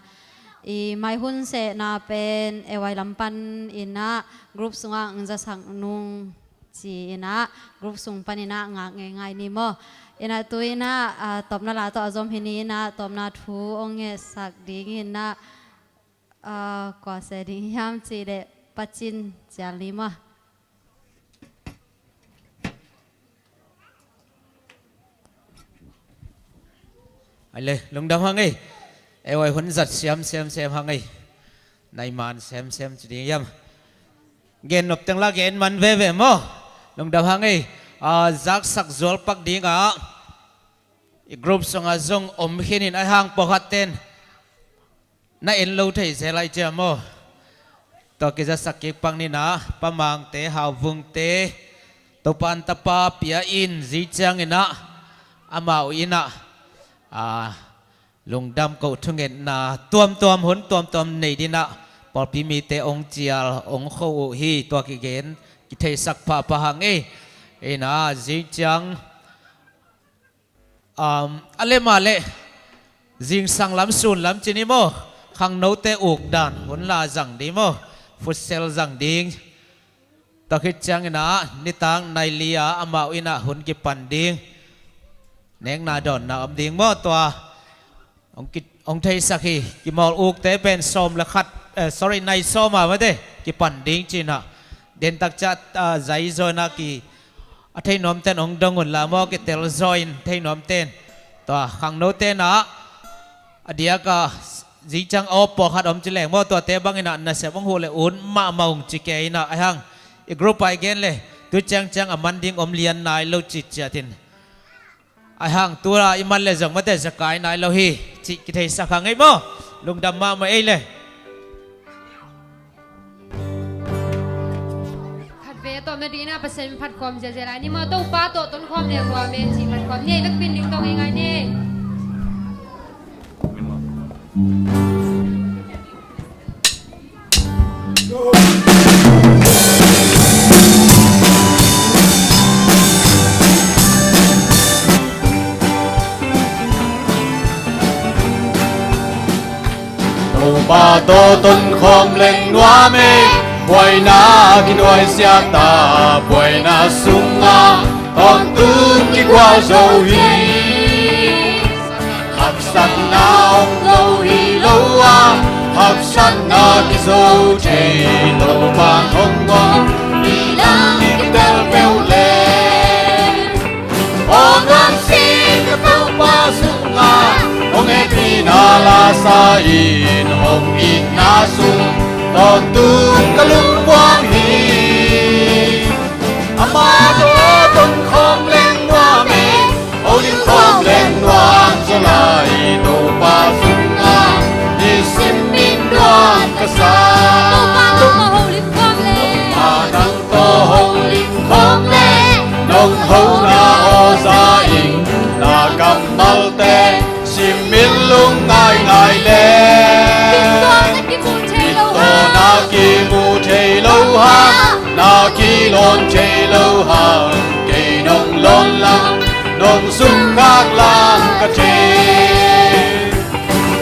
I mai hun sehna pen A Y lam panin ah group sungah hong zasak nung ci-in ah group sung panin ah ngak ngeingai ni maw. In ah tu-in ah, ah, tawpna la tawh a zom hi ni-in ah tawpna thu hong ngetsak dingin ah, ah, kua se ding hiam cih leh Pa Cin cial ni maw. Ai le, lungdam hang ei. Ei, oi, hun zat siam, siam, siam hang ei. Nai man siam, siam ci ding hiam. Gen nop teng la gen man veve maw. Lungdam hang ei. Ah, zaksak zual pak ding ah, i group sungah zong om khin in, ahih hang pawlkhat ten na en lo thei zel lai ciam maw. Tua kizasak kik pak ni-in ah, Pa Mangte, Hau Vungte, Topa'n tapa pia in, zing ciangin ah amau in ah, ah, lungdam koh thungetna tuamtuam, hun tuamtuam nei dingin ah pawlpi mite hong cial, hong kho uh hi. Tua kigen kitheisak phapha hang ei. In ah, zing ciang Um, a lem a leh zingsang lam, sun lam ci ni maw, khangnote uk dan hun la zang ding maw, futsal zang ding. Tua khit ciangin ah nitak nai li-a amau in ah hun kipan ding. Nekna dawnna om ding maw, tua hong ki, hong theisak hi. Kimawl ukte pen sawm le khat, eh, sorry, nai sawm a mate kipan ding ci-in ah. Dentak ciang, ah, zai zaw in ah ki, a thei nuamten hong dong un la maw, kitel zaw in thei nuamten. Tua khangnote in ah a diak a zing ciang aw pawlkhat om ci leng maw, tuate bangin ah nasep hong huh le ut mahmah ung ci kei in ah, ahih hang i group ah i gen le tu ciangciang a man ding om lian nai lo ci ciat in. Ahih hang tu-a i man le zong mate zakai nai lo hi cih kitheisak hang ei maw. Lungdam mahmah ei le. Khatvei a tawpna dingin ah Pasian phat khawm ziahziah lai ni maw. Topa tawh ton khawm le guam e cih phat khawm ni ei. Nakpi-in ding tawh ngeingai ni ei. Topa tawh ton khawm leng nuam e, khuaina kinuaisiah ta, buaina sungah tawntung kigual zo hi. Haksatna om lo hi lo a, haksatna kizo thei, Topa hong om, i lam kitel peuh le. Aw nuam sin ka Topa sungah, hong hehpihna la sa in, hong itna sung tawntung ka lungmuang hi. Min lungngai ngai le, min tawh na kimu thei lo hang, na kilawn thei lo hang, kei nong lawn lang, nong sungkhak lang ka thei.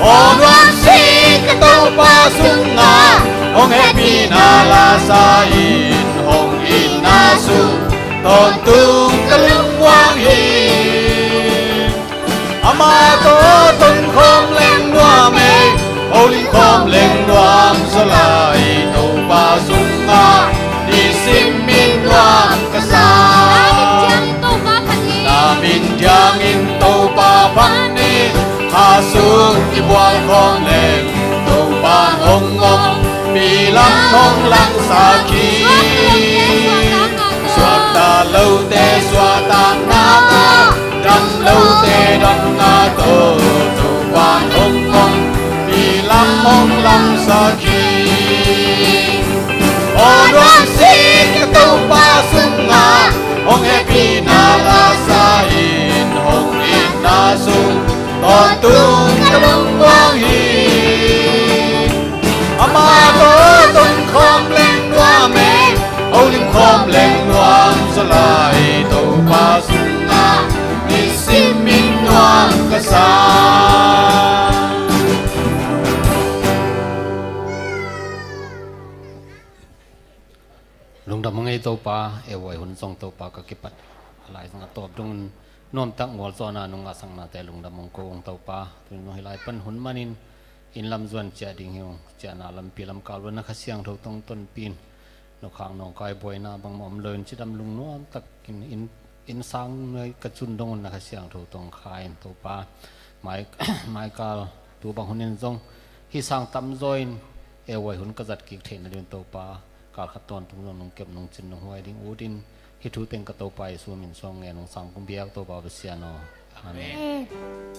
Aw nuamsi ka Topa sungah hong hehpihna lasa in, hong itna sung tawntung ka lungmuang hi. Ama tawh tonkhawm leng nuam ei, holim khawm leng nuam zaw lai, Topa sungah nisim min nuam ka sa. Na min diangin Topa phat ni, kha sung kibual khawm leng Topa hong om, pi lam hong langsak hi. Suakta lote suahtakna tawh, dam lote damna tawh, Topa hong om, pi lam hong langsak hi. Aw nuamsi ka Topa sungah hong hehpihna lasa in, hong itna sung tawntung ka lungmuang hi. Ama tawh tonkhawm leng nuam ei, holim khawm leng nuam zaw lai, Topa sungah nisim min nuam ka sa. Lungdam hang ei Topa, ei vai hun zong Topa ka kipat a lai zong a tawp dongin nuamtak mualzawhna nong ngahsaknate lungdam hong ko ung Topa. Tuni nong hih lai pan hun manin inn lam zuan ciah ding hi ung, ciahna lampi lamkal un na Kha Siangtho tong tonpih in, nukhak nawngkai buaina bangmah om loin cidam lungnuam takin inn, inn sang nuai ka cun dong un na Kha Siangtho tong khai in Topa. Mai, maikal tu bang hunin zong hih sang tamzaw in ei vai hun ka zat kik theihna dingin Topa, kal khat tawntung zong nong kep nong cin nong huai ding ut in, hih thu teng ka Topa Jesu min suang ngen ung, sang kong biak Topa Pasian aw. Amen. Amen.